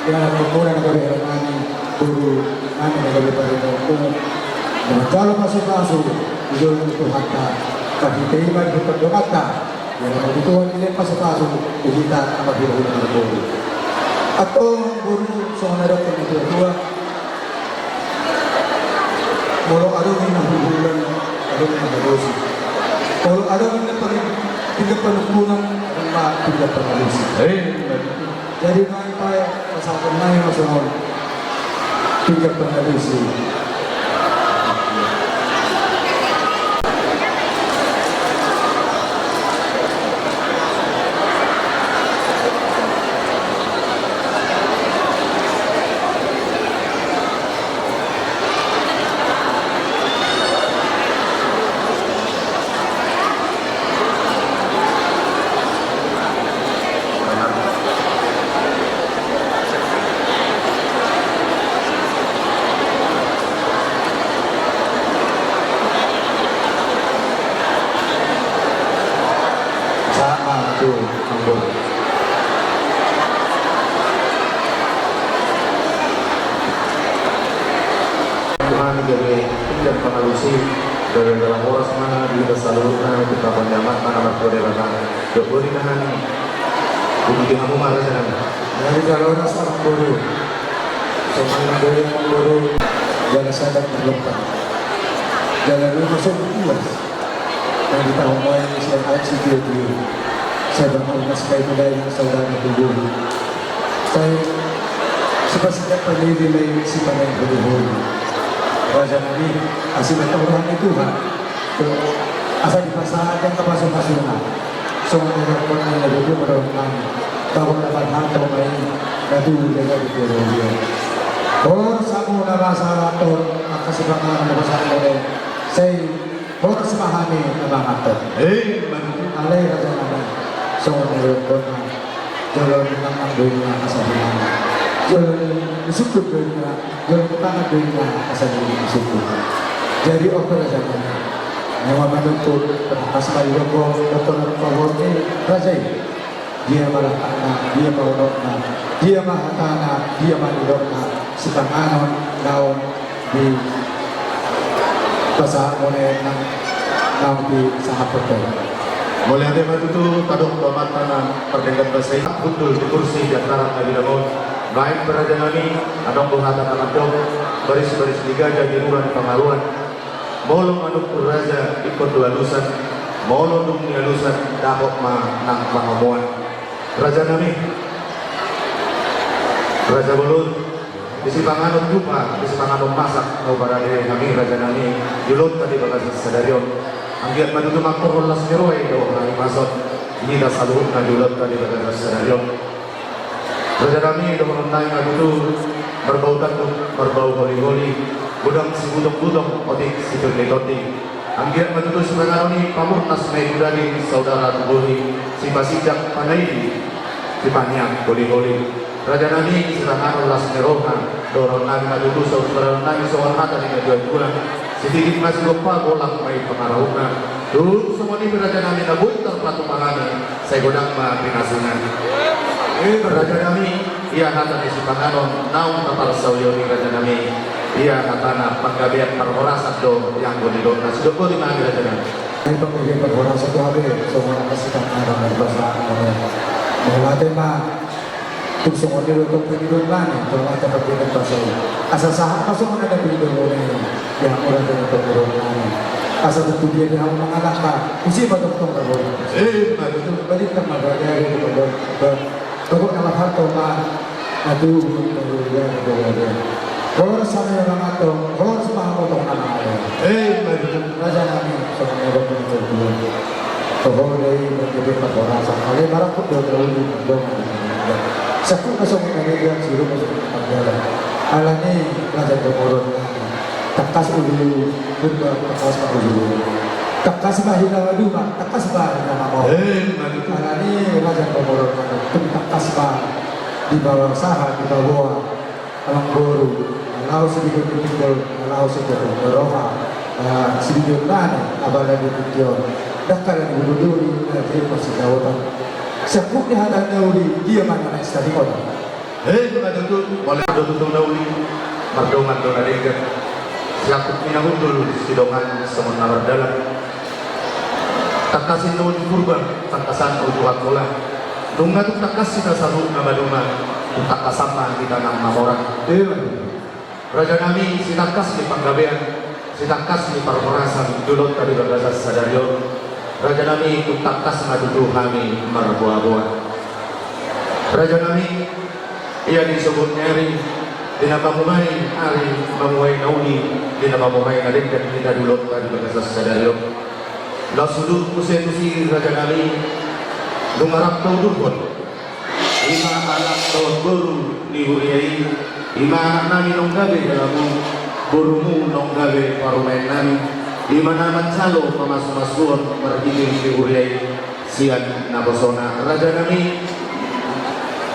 ianakhon muna na gabe helanami, boru nami na gabe parumaenmu, na manjalo pasupasu di jolo ni Tuhanta, marhite i ma di partondonganta. Ia na marhite i ma pasupasu di hita na marhulahula marboru. Antong boru, songon na didok ni natuatua, molo adong i na hulhulan, adong i na malosi. Molo adong i na pari-, pinggan panungkunan, adong ma pinggan pangalusi. Eh, jadi nunga i pasahaton nami ma songon pinggan pangalusi. Sama tu Tuhan jadi pinggan pangalusi, dalam horas ma di hita saluhutna, di hita panjamat, mana markode batang. Dok bodi nahan. Budi hamu ma raja nami. Dari jala horas ma boru. Songon na boi ma boru. Jala sada terlepas. Jala rumah sombong puas. Yang ditahu mulai siang aja si dia dia. Saya bangun mas kayu mulai yang saudara dulu. Sai sipasidak panili lai sipanai huluhulu. Raja nami, asi mata Tuhan i Tuhan. Asa dipasahat angka pasupasuna. Songon na didok ni na dulu pada orang nami. Tahu dapat hal tahu main. Natu jaga di teologi. Horas hamu na masa rator angka sipanganon na pasahat model. Sai Horas ma hami na manganhon. Eh, manganhon. Alai raja nami, songon na didok na, jolo ni mangan do inna asa di mangan. Jolo ni sungkun do inna, jolo ni mangan do inna asa di sungkun. Jadi on pe raja nami, na manungkun, pas ma didok, didok, didok, didok, raja i. Dia ma langkatna, dia ma unokna, dia ma hatana, dia ma nidokna, sipanganon naung dipasahat muna i, naung disahaphon. Mauliate ma tutu, tadok tu Amanta na pardenggan basa i, hundul di kursi di antara na binahen on. Baen pe raja nami, adong do hata na mandok, baris-baris ni gajah di rura ni Pangaluan. Molo manungkun raja ingkon do alusan, molo dung nialusan dapot ma nang pangomoan. Raja nami, raja bolon, di sipanganon tupa, di sipanganon masak, na huparade hami raja nami, di ulaonta di bagasan sadari on. Anggiat ma tutu mangkorhon las ni roha i do hami mason, di hita saluhutna di ulaonta di bagasan sadari on. Raja nami, dohonon nami ma tutu, marbau tanduk, marbau holiholi, godang sibutong-butong, otik sipir ni tondi. Anggiat ma tutu sipanganon i pamurnas ma i tu daging, saudara tu bohi, sipasidak panili, sipangiang holiholi. Raja nami, sipanganon las ni roha, dohonon nami ma tutu, songon dohonon nami, songon hata ni natuatua. Sitigit ma sigompa, bolak ma i pangarahutna. Tung songon i pe raja nami na boi tarpatupa hami, sai godang ma pinasuna. Eh, raja nami, ia hata ni sipanganon naung taparsaulihon i raja nami. Ia hatana panggabean parhorasan do ianggo nidokna, sidok boti ma hami raja nami. Ai panggabean parhorasan do hape, songon angka sipanganon na basa. Mauliate ma. Tung songon i do tong pangidoan nami, tong angka panggabean basa i. Asa sahat ma songon na pinangidoan i, di hamu raja ni pangidoan nami. Asa tutu dia di hamu mangalangka, isi ma tongtong raja. Eh, baik. Balintang ma raja i, baik. Pokokna marhalto ma, na tubu, na tubu, na tubu. Horas ma hamu mangalangka, horas ma hamu tong na mangalangka. Eh, baik. Raja nami, songon na pinangidoan. Toho do i, manggabean parhorasan. Alai marangkup do na uli, mandongan. Sangkut na songon na nian, sirumos na panggalan. Alani raja ni pamoruon nami. Tangkas ulu, ulu, tangkas ma ulu, ulu. Tangkas ma hinamaduma, tangkas ma hinamamora. Eh, ima tutu. Alani raja ni pamoruon nami. Tung tangkas ma dipasahat, dipaboa. Amangboru, na laho sipiga ni pinggol, na laho sipiga ni roha. Ah, sibibion nami, apala di tingki on. Dangka na di bulu duri, na di masih jauh. Siapuk di hata na uli, dia mana na istari kota. Hei, matutu, mauliate ma tutu na uli, mardongan do na denggan. Siapuk ni na hundul, sidongan songon na mardalan. Tangkas i na uli Purba, tangkasan uju Angkola. Nunga tung tangkas hita saluhutna maduma, tung tangkasan ma hita nang mamora. Raja nami, sitangkas ni panggabean, sitangkas ni parhorasan di ulaonta di bagasan sadari on. Raja nami, tung tangkas ma tutu hami marboaboa. Raja nami, ia di sogot ni ari, di na mamuhai ari, mamuhai na uli, di na mamuhai na denggan hita di ulaonta di bagasan sadari on. Laos huduhut muse tusi, raja nami, nunga rap huudurhon. Ima anak dohot boru ni huria i, ima anak nami naung gabe helamu, borumu naung gabe parumaen nami, ima na manjalo pamasumasuon marhite-hite huria i sian naposona. Raja nami,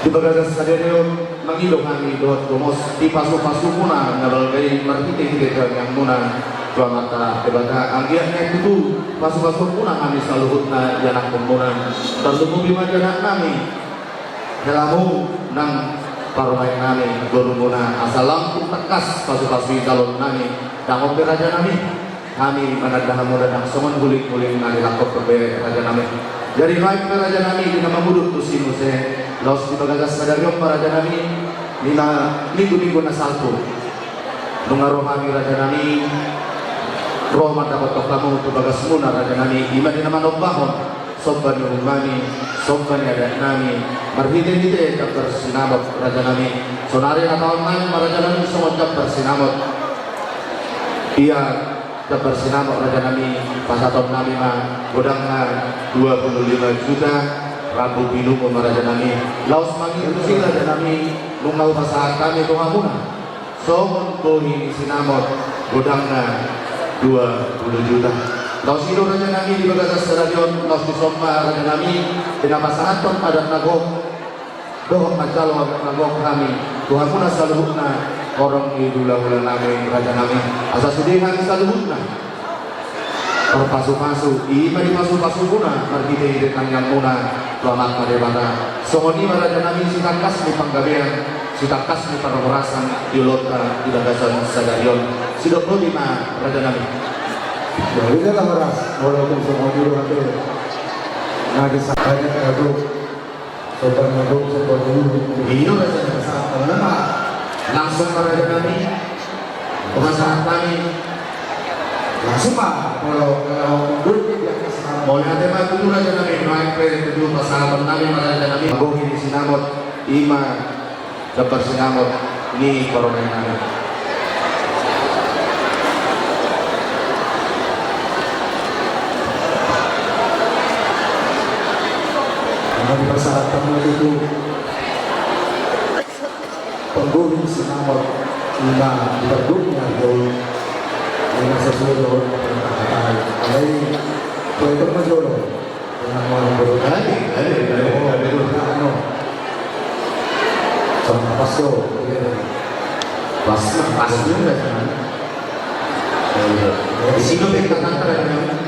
di bagasan sadari on, mangido hami dohot gomos di pasupasumuna na balga i marhite-hite tangiangmuna tu Amanta Debata, anggiat na tutu pasupasumuna hami saluhutna ianakkonmuna. Tarlumobi ma di anak nami, helamu nang parumaen nami, borumuna, asa lam tung tangkas pasupasu i jaloon nami. Dang on be, raja nami, hami mananda hamu, dang songon hulinghuling na nilangkop be, raja nami. Jadi baen ma, raja nami, di na mangudut tusi muse. Laos di bagasan sadari on ma, raja nami, di na minggu-minggu na salpu, nunga ro hami, raja nami, ro mandapothon hamu tu bagasmuna, raja nami, ima di na manombahon somba ni uhum nami, somba ni adat nami, marhite-hite jambar sinamot, raja nami. Saonari hataon nami ma, raja nami, songon jambar sinamot. Ia jambar sinamot, raja nami, pasahaton nami ma godangna dua puluh lima juta rambu pinumu ma, raja nami. Laos mangido tusi, raja nami, nunga hupasahat hami tu hamuna songon bohi ni sinamot godangna dua puluh juta. Laos i do, raja nami, di bagasan sadari on, laos dison ma, raja nami, di na pasahathon adat na gok dohot manjalo adat na gok hami tu hamuna saluhutna horong ni hulahula nami, raja nami, asa sude hami saluhutna tarpasupasu, ima di pasupasumuna marhite-hite tangiangmuna tu Amanta Debata. Songon i ma, raja nami, sitangkas ni panggabean, sitangkas ni parhorasan di ulaonta di bagasan sadari on. Sidok boti ma, raja nami. Jadi, jala horas, walaupun songon i do ate. Na di sa-, banyak lagu. Sobat na gok, sobat na gok. Iyo, raja nami, pasahat ma. Langsung ma, raja nami. Pasahat nami. Langsung ma, kalau, kalau gok di atas nama. Mauliate ma tutu, raja nami, baen pe tutu pasahaton nami ma, raja nami. Bohi ni sinamot, ima jambar sinamot ni parumaen nami. Nunga dipasahat hamu tutu panggohi sinamot, ima di parduk ni ari on, ima sasuai dohot parentah ni Debata. Alai, poeton ma jolo. Tenang, mau boru. Kali, kali, kali, kali. Anu. Sama pas do. Pas, pas juga, kan? Iya. Di sini kita tangkap, ya, kan?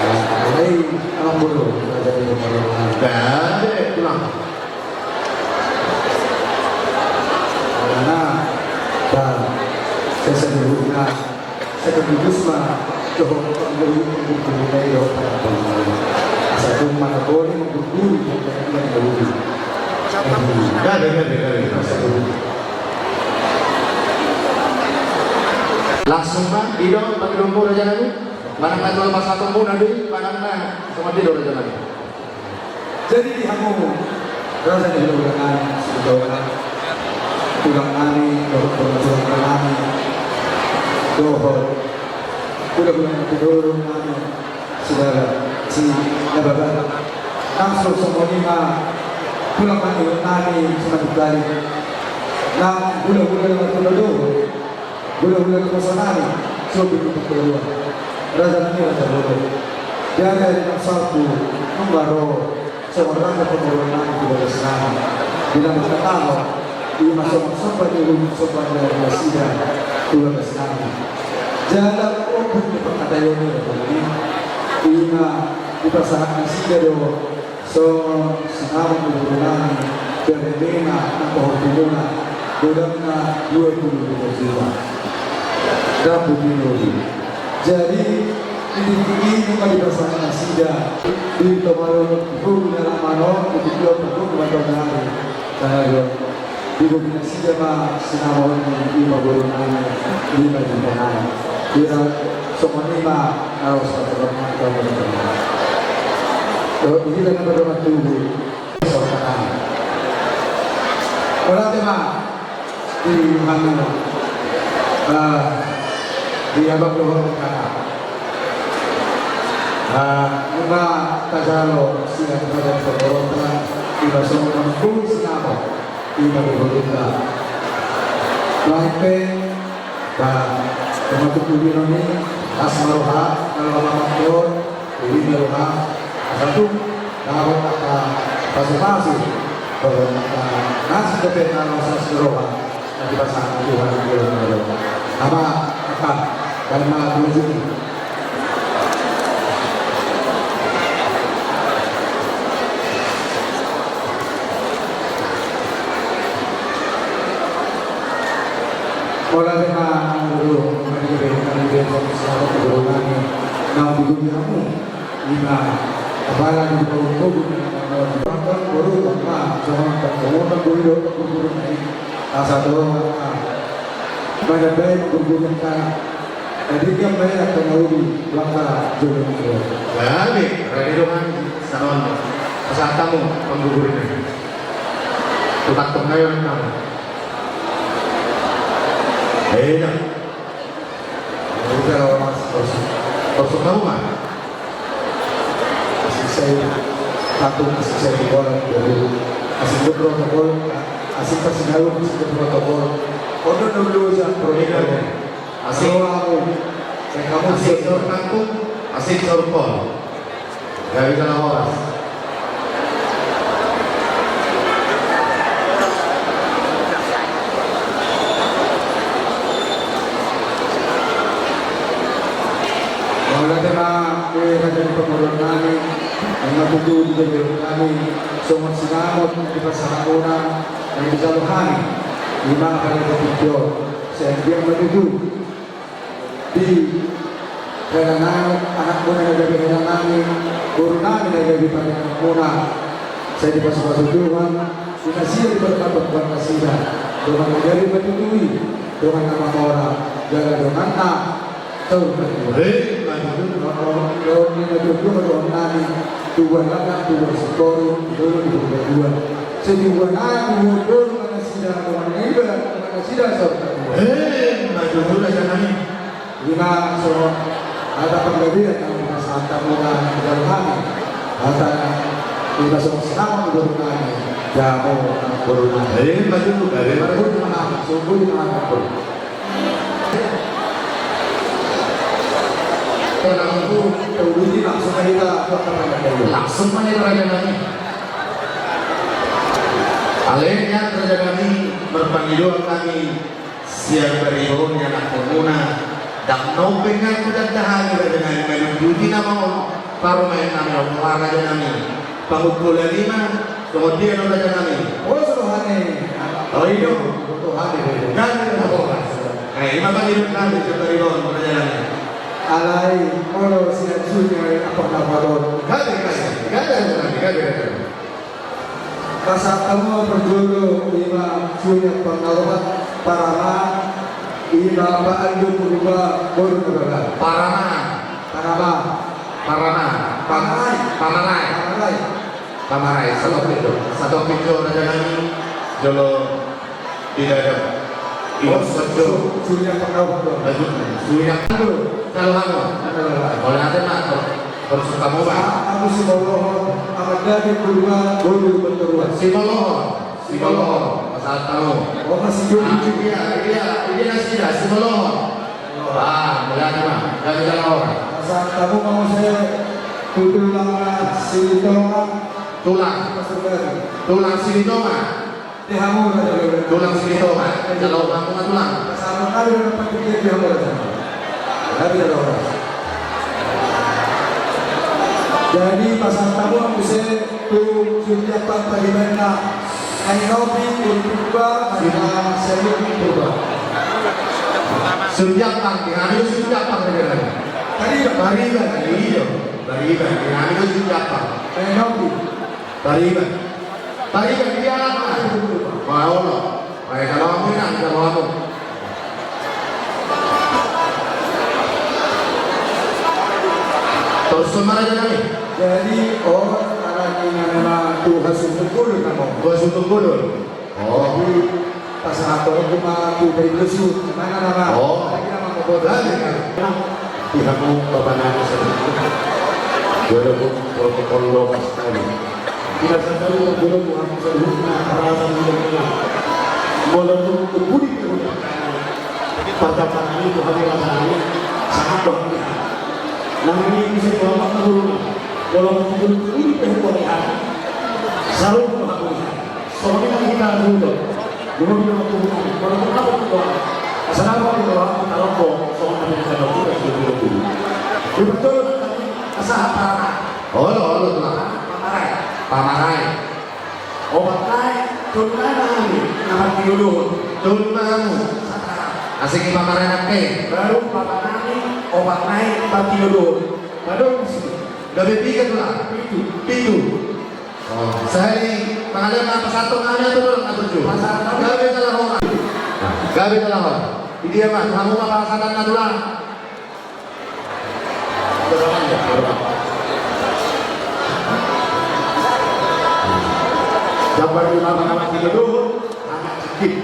Ya, mulai, anak boru, kita jadi pembaruan. Kali, pulang. Karena, dah, saya sendiri, nah, Sekaligus ma dohot panggohi, panggohi na i dohot panggohi. Asa tung manaboli manggurguri panggohi na i. Gabe, gabe, gabe. Langsung ma, i do, panggohi raja nami. Manang na jolo pasahatonmuna do i, manang na, songon i do raja nami. Jadi di hamu, raja ni hulahula nami, sidua tulang nami, dohot tulang nami, dohot hulahula nami, sidua nami, Nababan. Langsung songon i ma, tulang nami, nami, songon i tadi. Nang hulahula nami, tulang dohot. Hulahula ni basa nami, sobi ni panggohi. Raja nami, raja boru. Di ari-ari na salpu, nunga ro, songon raja panggohi nami tu bagas nami. Di na manghatahon, ima songon somba ni uhum, somba ni nasida, tu bagas nami. Jala ombun ni pangkataion i, ima dipasahat nasida do songon sinamot ni boru nami, beremena nang pahompu muna, godangna dua pulu lima juta. Rambu ni lori. Jadi di tingki i nunga dipasahat nasida di tonga ni boru ni alaman on, di tingki on pahompu muna tonga ni. Karena di boru nasida ma sinamot ni ima boru nami, ima di tangan. Ira songon i ma na laos pasahat nami. Kalau di hita na berdoa tubuh. Ora tema di mana? Ah, di abang dohot kata. Ah, nunga tajalo sian badan perkorotan, ima songon panggung sinamot. Ima di boru nami. Lain pe, ba, termasuk di Bino ni, las ma roha, kalau mamang Tuhan, di Bino roha, asa tung, dapot angka pasu-pasu, dapot angka nasi dope na las roha, na dipasahat Tuhan, Tuhan, Tuhan. Apa, apa, dan ma, Tuhan. Ora tema guru, mari kita beri kami besok selamat guru kami. Nang di dunia mu, ima, apalagi di bawah kubur, bahkan guru, apa, jangan tak guru, guru, guru, guru, naik. Asa doang, ah. Mana baik guru, guru, yang kalah. Jadi kan baik atau mau di, langkah, jodoh, jodoh. Baik, raja doang, salam. Asa tamu, panggugur ini. Tukar tengah yang tamu. Iya. Udah, Mas, Mas. Mas, tahu, Mas? Asik saya, satu, asik saya di bola, jadi asik protokol, asik kasih tahu, asik protokol. Kono dulu, ya, protokol. Asik. Asik. Kamu asik, asik. Saur kangkung, asik saur kol. Gak bisa na horas. Mauliate ma, eh, raja ni pamoruon nami, nunga tutu dijalo hami songon sinamot na dipasahat muna, na dijalo hami, ima pala di tingki on, sai anggiat ma tutu. Di hela nami, anak muna na gabe hela nami, boru nami na gabe parimanon muna, sai dipasu-pasu Tuhan, di nasida di parmata Tuhan nasida, dongan na gabe patutui, dongan na mamora, jala dongan na saur matua. Hei, maju. Dongan na saur matua, dongan nami, tubuan anak, tubuan singkoru, tubuan tubuan. Sai tubuan anak, tubuan boru ma nasida, dongan na iba, dongan nasida saur matua. Hei, maju, raja nami. Ima songon hata panggabean na dipasahat hamu na di dalam hami. Hata ima songon sinamot ni boru nami. Jamo boru nami. Eh, maju tu gabe. Marbudi ma hami, sungkun ma hami. Langsung ma hita, langsung ma hita, raja nami. Alai nian, raja nami, marpangidoan hami. Sian paribohon ni anakkon muna, ndang na umbahen hami hudanda hami, raja nami, manunjuti nama on parumaen nami on, raja nami. Pangungkulan i ma, songon dia do, raja nami. O, songon i do. Gabe na horas. Eh, ima pangidoan nami sian paribohon, raja nami. Alai molo sian suhi ni ampang na parhon. Gabe, gabe, gabe, raja nami, gabe, gabe. Pasahat hamu ma parjolo, ima suhi ni ampang na roha, parama, ima Pak Aldo Purba, boru Nababan. Parama. Parama. Parama. Pamarai. Pamarai. Pamarai. Pamarai. Satopik do. Satopik do, raja nami. Jolo. Tidak ada. Iwas saja. Suhi ni ampang na roha. Lanjut. Suhi ni ampang. Aduh. Kalau kamu. Aduh. Kalau ada nak, terus kamu, Pak. Aku Simolohon, Amat Dani Purba, boru Bontoruan. Simolohon. Simolohon. Pasahat hamu. Oh, masih jauh. Ah, iya, iya, iya, nasida, Simolohon. Ah, mauliate ma. Jadi, kalau. Pasahat hamu ma muse tu tulang Silitonga. Tulang. Tulang Silitonga. Di hamu, raja. Tulang Silitonga. Jalo hamu ma tulang. Sama kali dengan pentingnya di hamu, raja. Jadi pasahat hamu muse tu Surjatpang paribanna Ainopi, Guru Purba, Sailuan Purba. Surjatpang, di hami do Surjatpang, di hami. Pariban. Pariban, iyo. Pariban, di hami do Surjatpang. Ainopi. Pariban. Pariban, di anak. Wah, olo. Baik, kalau aku inang, kalau aku. Torus tu ma raja nami. Jadi, oh, ala ni na memang tu Hasuhuton Bolon nama. Tu Hasuhuton Bolon. Oh. Jadi, pasahat hamu ma tu Bailusu, nama nama. Oh. Lagi nama mau bodoh. Lagi, kan? Pihakmu, Bapak Nani, sedang. Walaupun protokol lokal sekali. Tidak sadar, belum, Tuhan, seluruhnya, perasaan hidupnya. Walaupun kebudi, Parjambaran i tu hami raja nami, sahat do hami. Nang i muse tu amak na guru na. Molo tu guru i pe huboto hami. Saluhut do hami. Songon i nang hita na guru do. Guru do na guru nami. Molo tu amak na guru. Asal amak na guru, amak na guru. Songon i nang hita na guru. Di betul, asa apa? Olo, olo, tulang. Pamarai. Pamarai. Opat nai, tolu nai ma hami, na martinodohon. Tolu ma hamu. Sataran. Asing i pamarai nangkin. Baru papat nai, opat nai martinodohon. Baru musim. Gabe piga tulang? Pitu. Pitu. Oh, sahali pangalean ma pasahathon nami tu tulang na burju. Pasahat nami. Gabe jala horas. Gabe jala horas. Di dia ma, hamu ma pasahatanna tulang. Gambar di mana nama kita dulu? Anak sakit.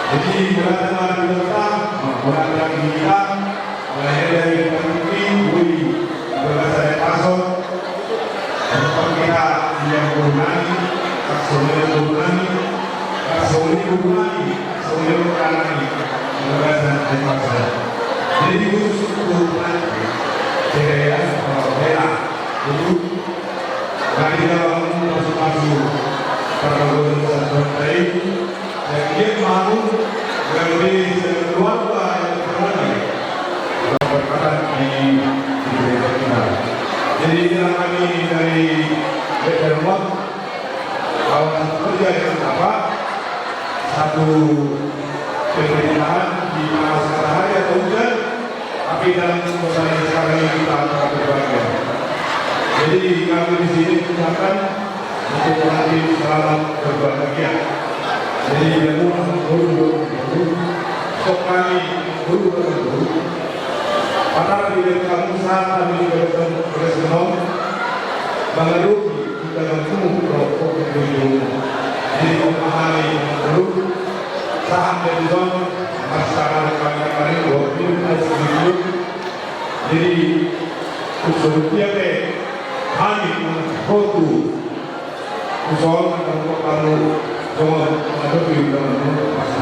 Jadi, mulai dari kita, mulai dari kita, mulai dari kita, mulai dari kita, Tempat kita yang guru nami, tak semua guru nami, tak semua guru nami, tak semua guru nami, guru nami, tak semua. Jadi khusus untuk nanti, saya ya, kalau bela, itu, bagi dalam masuk-masuk, karena guru satu ini, Jadi, dia mampu, gabe sekeluarga yang terbaik. Berkatan di, di gereja kita. Jadi, inilah kami dari Gereja Rumah, kawasan kerja yang apa, satu pemerintahan di panas matahari atau hujan, Tapi dalam suasana sekarang ini kita akan berbahagia. Jadi kami di sini ucapkan untuk nanti selamat berbahagia. Jadi dia pulang guru guru sok kami guru guru. Padahal di dalam kamu saat kami bertemu bertemu mengeruk Jadi, pahami, sahat dari zon, masyarakat kami, kami, wakil, asli. Jadi, usul dia pe, kami, foto, usul, kamu, kamu, zon, ada di dalam, pas,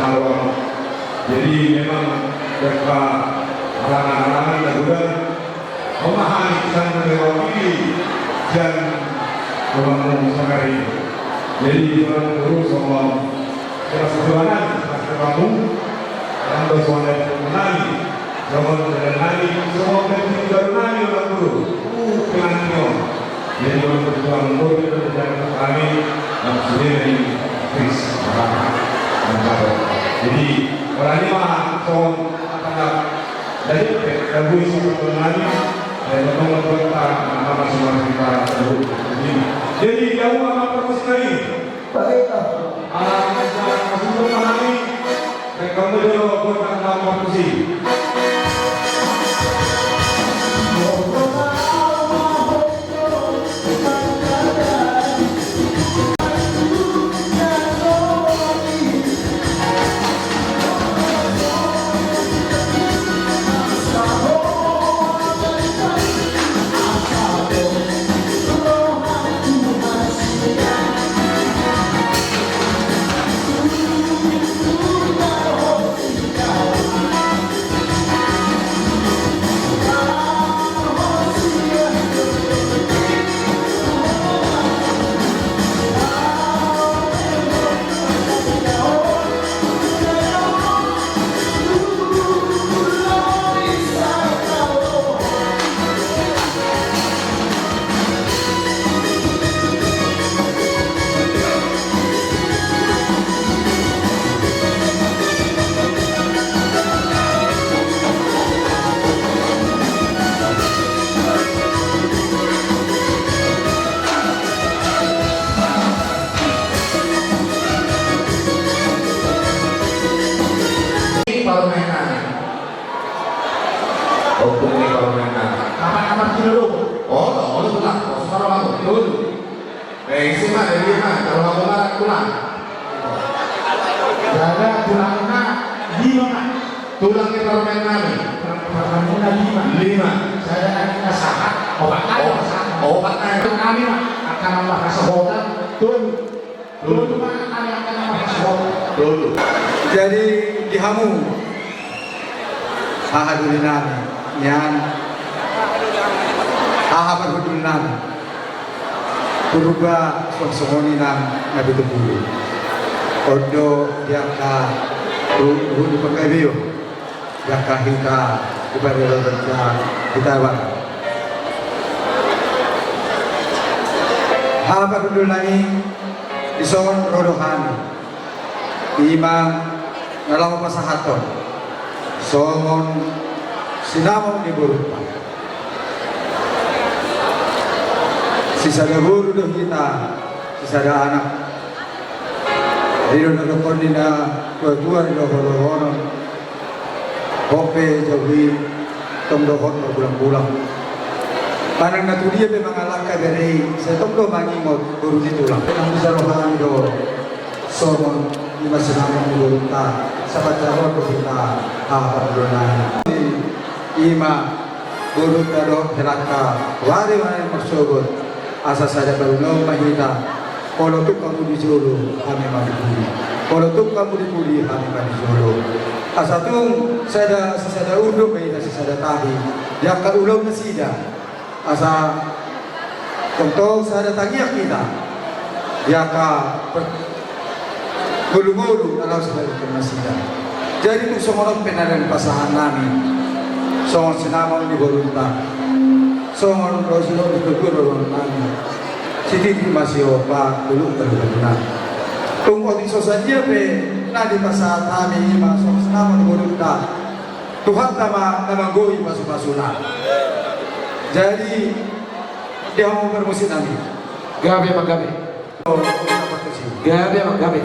jadi, memang, berapa, halangan-halangan, dan udah, Memahami pesan dari wakili dan membangun sehari. Jadi, Tuhan Guru sama kelas dua nami, kelas dua mu, orang tua suara nami, sama jalan nami, sama penting baru nami, orang Guru. Uh, penantian. Jadi, orang tua Guru itu terjadi kami, dan sendiri, Chris, jadi, orang ini mah, so, apa, Jadi, lagu isi pertanyaan, dan memang buat, ah, apa semua kita tahu. Jadi, jauh apa persis tadi? Baik, ah. Ah, kita masuk ke mana nih? Dan kamu jawab buat apa persis? Ompung ni parumaen nami. Anak-anak kita lo. Olo, olo, tulang. Olo, olo, olo. Eh, ise ma, eh, dia ma, kalau aku marah, tulang. Jadi, tulangna lima, Pak. Tulang ni parumaen nami. Tulang parumaen nami lima. Lima. Jadi, anak kita sahat. Opat aja, oh, sahat. Opat aja. Nami, Pak. Akan nambah kasahotan. Tuh. Tuh. Tuh, Pak. Akan nambah kasahotan. Tuh. Jadi, di hamu. Haha doli nami, nian. Haha parhundul nami. Purba suang songon i nang na pitu pulu. On do di angka ru-, ruhut ni panggabeon. Di angka hita, di parelon hita, hita bang. Haha parhundul nami, dison ro do hami. Ima na laho pasahathon songon sinamot ni borunta. Sisada boru do hita, sisada anak. Jadi do na dohonon ni na tua-tua, di do holohonon. Hot pe jabu i, tong do hot margulang-gulang. Manang na tudia pe mangalangka bere i, sai tong do mangingot boru ni tulang. Nang bisa roha ni do songon ima sinamot ni borunta, sahat jalo do hita, haha parhundul nami. Ima borunta dohot helangka, wari ma na marsogot, asa sada parhundul ma hita. Olo tung hamu di jolo, hami ma di pudi. Olo tung hamu di pudi, hami ma di jolo. Asa tung sada, sisada unduk ma hita, sisada tahi. Di angka ulaon nasida. Asa tongtong sada tangiang hita. Di angka per-, ngolu-ngolu na laho sibalikon nasida. Jadi tung songon on pe na naeng pasahat nami. Songon sinamot ni borunta. Songon do sinamot ni borunta. Sititi ma siompa, tuluk tolu tolu na. Tung otik so sadia pe na dipasahat hami, ima songon sinamot ni borunta. Tuhanta ma na manggohi pasu-pasuna. Jadi, di hamu parmusik nami. Gabe ma gabe. Gabe ma gabe.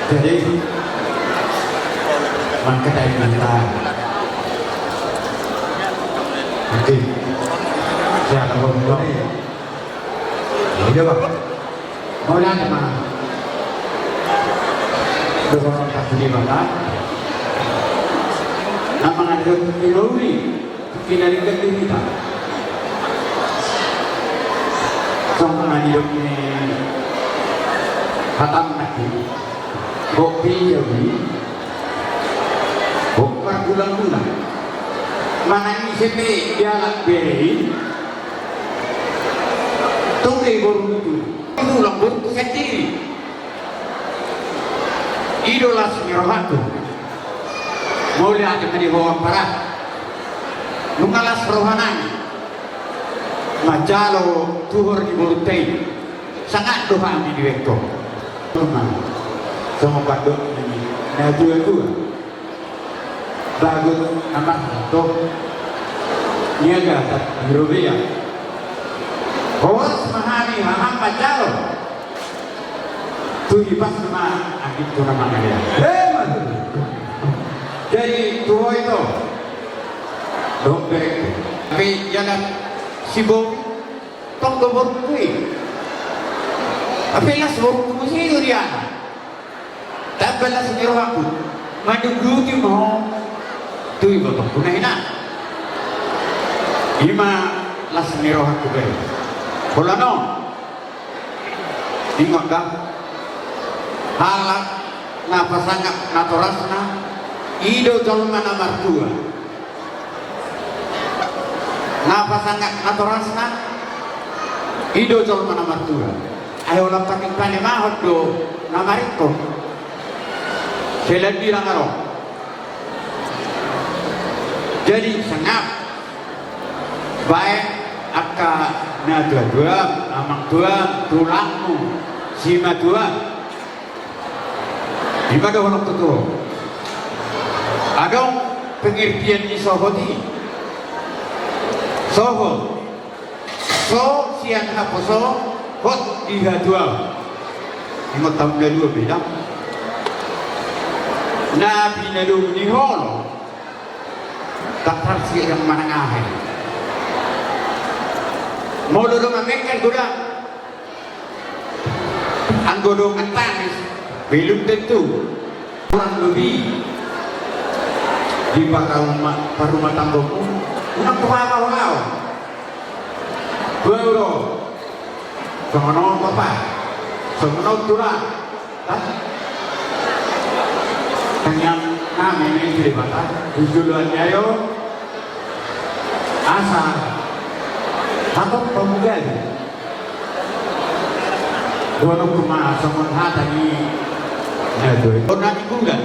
Jadi, mangkatai manta. Oke. Siapa mau ngomong? Iya, Bang. Mau nanya, Bang. Dohononta tu Debata. Na mangadopi ulaon i. Pinalingkan di hita. Songon na nidok ni hatam nangkin. Hot pe jabu i. Hot margulang-gulang. Manang ise pe dialap bere i. Tung do i boru ni tulang. Tulang boru tu sandiri. I do las ni rohangku. Mauliate ma di ho ampara. Nunga las rohanami manjalo tuhor ni borunta i. Sangap do hami dibaen ho. Songon pandok ni natua-tua. Bagot na marhato. Niagatan ni robean. Horas ma hami hahang manjalo. Tu hipas ma anggiat tu na mangalean. Eh, ma tutu. Jadi tu ho ito. Dohot berengku. Hape jalan si Bobi. Tong do borungku i. Hape las borungku muse i do di anak. Tamba las ni rohangku. Manungguti ma ho. Tu ibotongku na hina. Ima las ni rohangku be. Holan on. Ingot da. Halak na pasangap natorasna, i do jolma na martua. Na pasangap natorasna, i do jolma na martua. Ai holan patik panemahon do na maringkot. Selandia na ro. Jadi sangap baen angka natuatuam, amangtuam, tulangmu, simatuam. Ima dohononku tu ho. Adong pengertian ni sohot i. Sohot. So sian haposo, hot di hatuaon. Ingot taon na dua beda. Na pinadomu ni holo. Tatar sian manang aha i. Molo dongan mengkel godang. Anggo dongan tangis, belum tentu. Kurang lebih di paruma-, parumah tanggamu, unang tu hahahao. Bau do. Songon on bapa, songon on tulang. Tangiang nami ma i tu Debata, tu joloan ni ari on. Asa hatop pamugari. Dohononku ma songon hata ni na dua i. Bona ni bulan.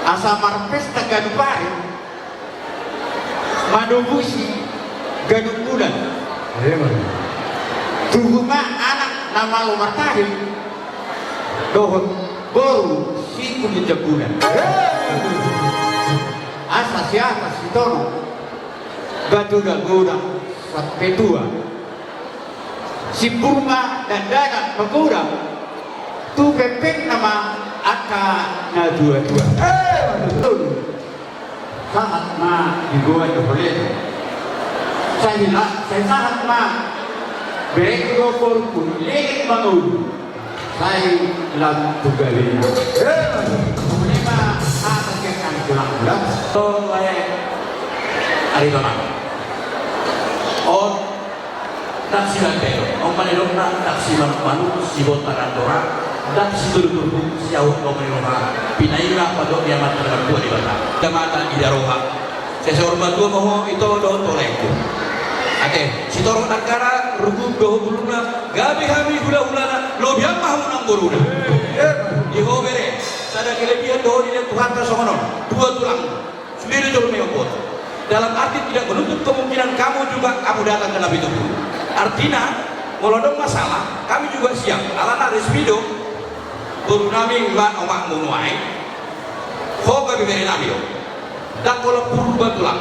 Asa marpesta ganup ari. Manubusi ganup bulan. Tubu ma anak na malo martahi. Dohot boru sikulit jambulan. Asa siatas sitono. Batu na godang sampe tua. Simbur ma dandanan magodang. Tu pempengna ma angka natuatua. Sahat ma di goa ni holeta. Sai la-, sai sahat ma. Berengku do borungku leleng mangolu. Sai lam tu gabena. Ima hata sian hami tulang mula. Tong lae. Ari tona. On. Ndang simantedo, on ma nidokna, ndang simanuk-manuk, sibontar andora, ndang situdu-tudu, siahut lomo ni roha, pinaila patok ni Amanta na martua Debata. Damata ida roha. Sai saur matua ma ho ito dohot tolengku. Ate, sitorop nangkara, rugup dohot bulungna, gabe hami hula-hulana, lobian ma hamu nang boruna. Di ho bere, sada kelebihan do ho dilehon Tuhanta songon on, dua tulang. Sude do jolma i mamboto. Dalam arti tidak menutup kemungkinan kamu juga kamu datang ke Napitupulu. Artina, molo adong masalah, kami juga siap. Alana resmi do, boru nami ma omakmu nuaeng, ho gabe bere nami do. Ndang holan Purba tulang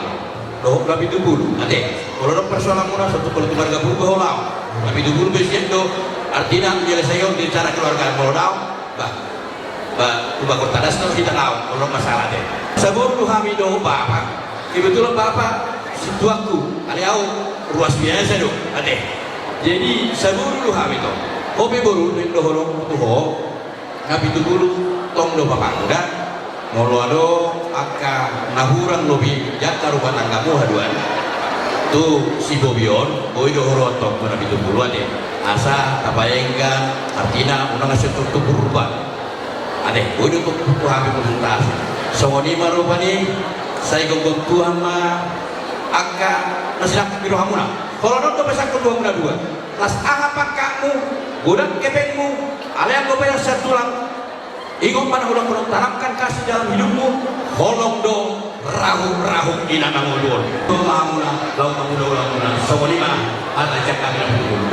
dohot Napitupulu, ate. Molo adong persoalanmuna, songon tu keluarga Purba ho laho. Napitupulu pe sian do, artina menyelesaikan secara keluarga molo dao, bah. Ba, tu bagor tadas na hita laho, molo masalah de. Saboru do hami dohot bapa. Kebetulan bapa, sintuanku, alai au ruas biasa do, ate. Jadi, saboru do hami to. Ho pe boru, nunga dohononku tu ho, Napitupulu, tong do bapangmu da. Molo adong angka na hurang lobi, jangka rumah tanggamu haduan. Tu sibobi on, boi do ho ro tong tu Napitupulu, ate. Asa tapaenggan, artina, unang asa tu Purba. Ate, boi do tu, tu hami konsultasi. Songon i ma rupani, sai gomgom Tuhan ma angka na sinangkap ni rohamuna. Molo adong do pesanku tu hamuna dua. Las aha pangkatmu, godang hepengmu, alai anggo baen sian tulang. Ingot ma na hudok-hudok, tanamkan kasih dalam hidupmu, holong do rahut-rahut ni na mangolu on. Tong ma hamuna, laho mangula-ula hamuna, songon i ma, hata sian hami na mangolu.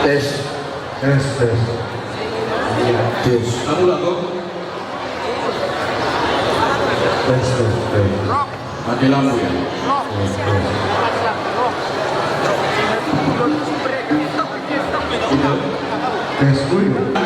Tes. Tes, tes. Iya, tes. Kamu lagu? Tes, tes, tes. Mati lampu ya? Tes, tes. Tes dulu.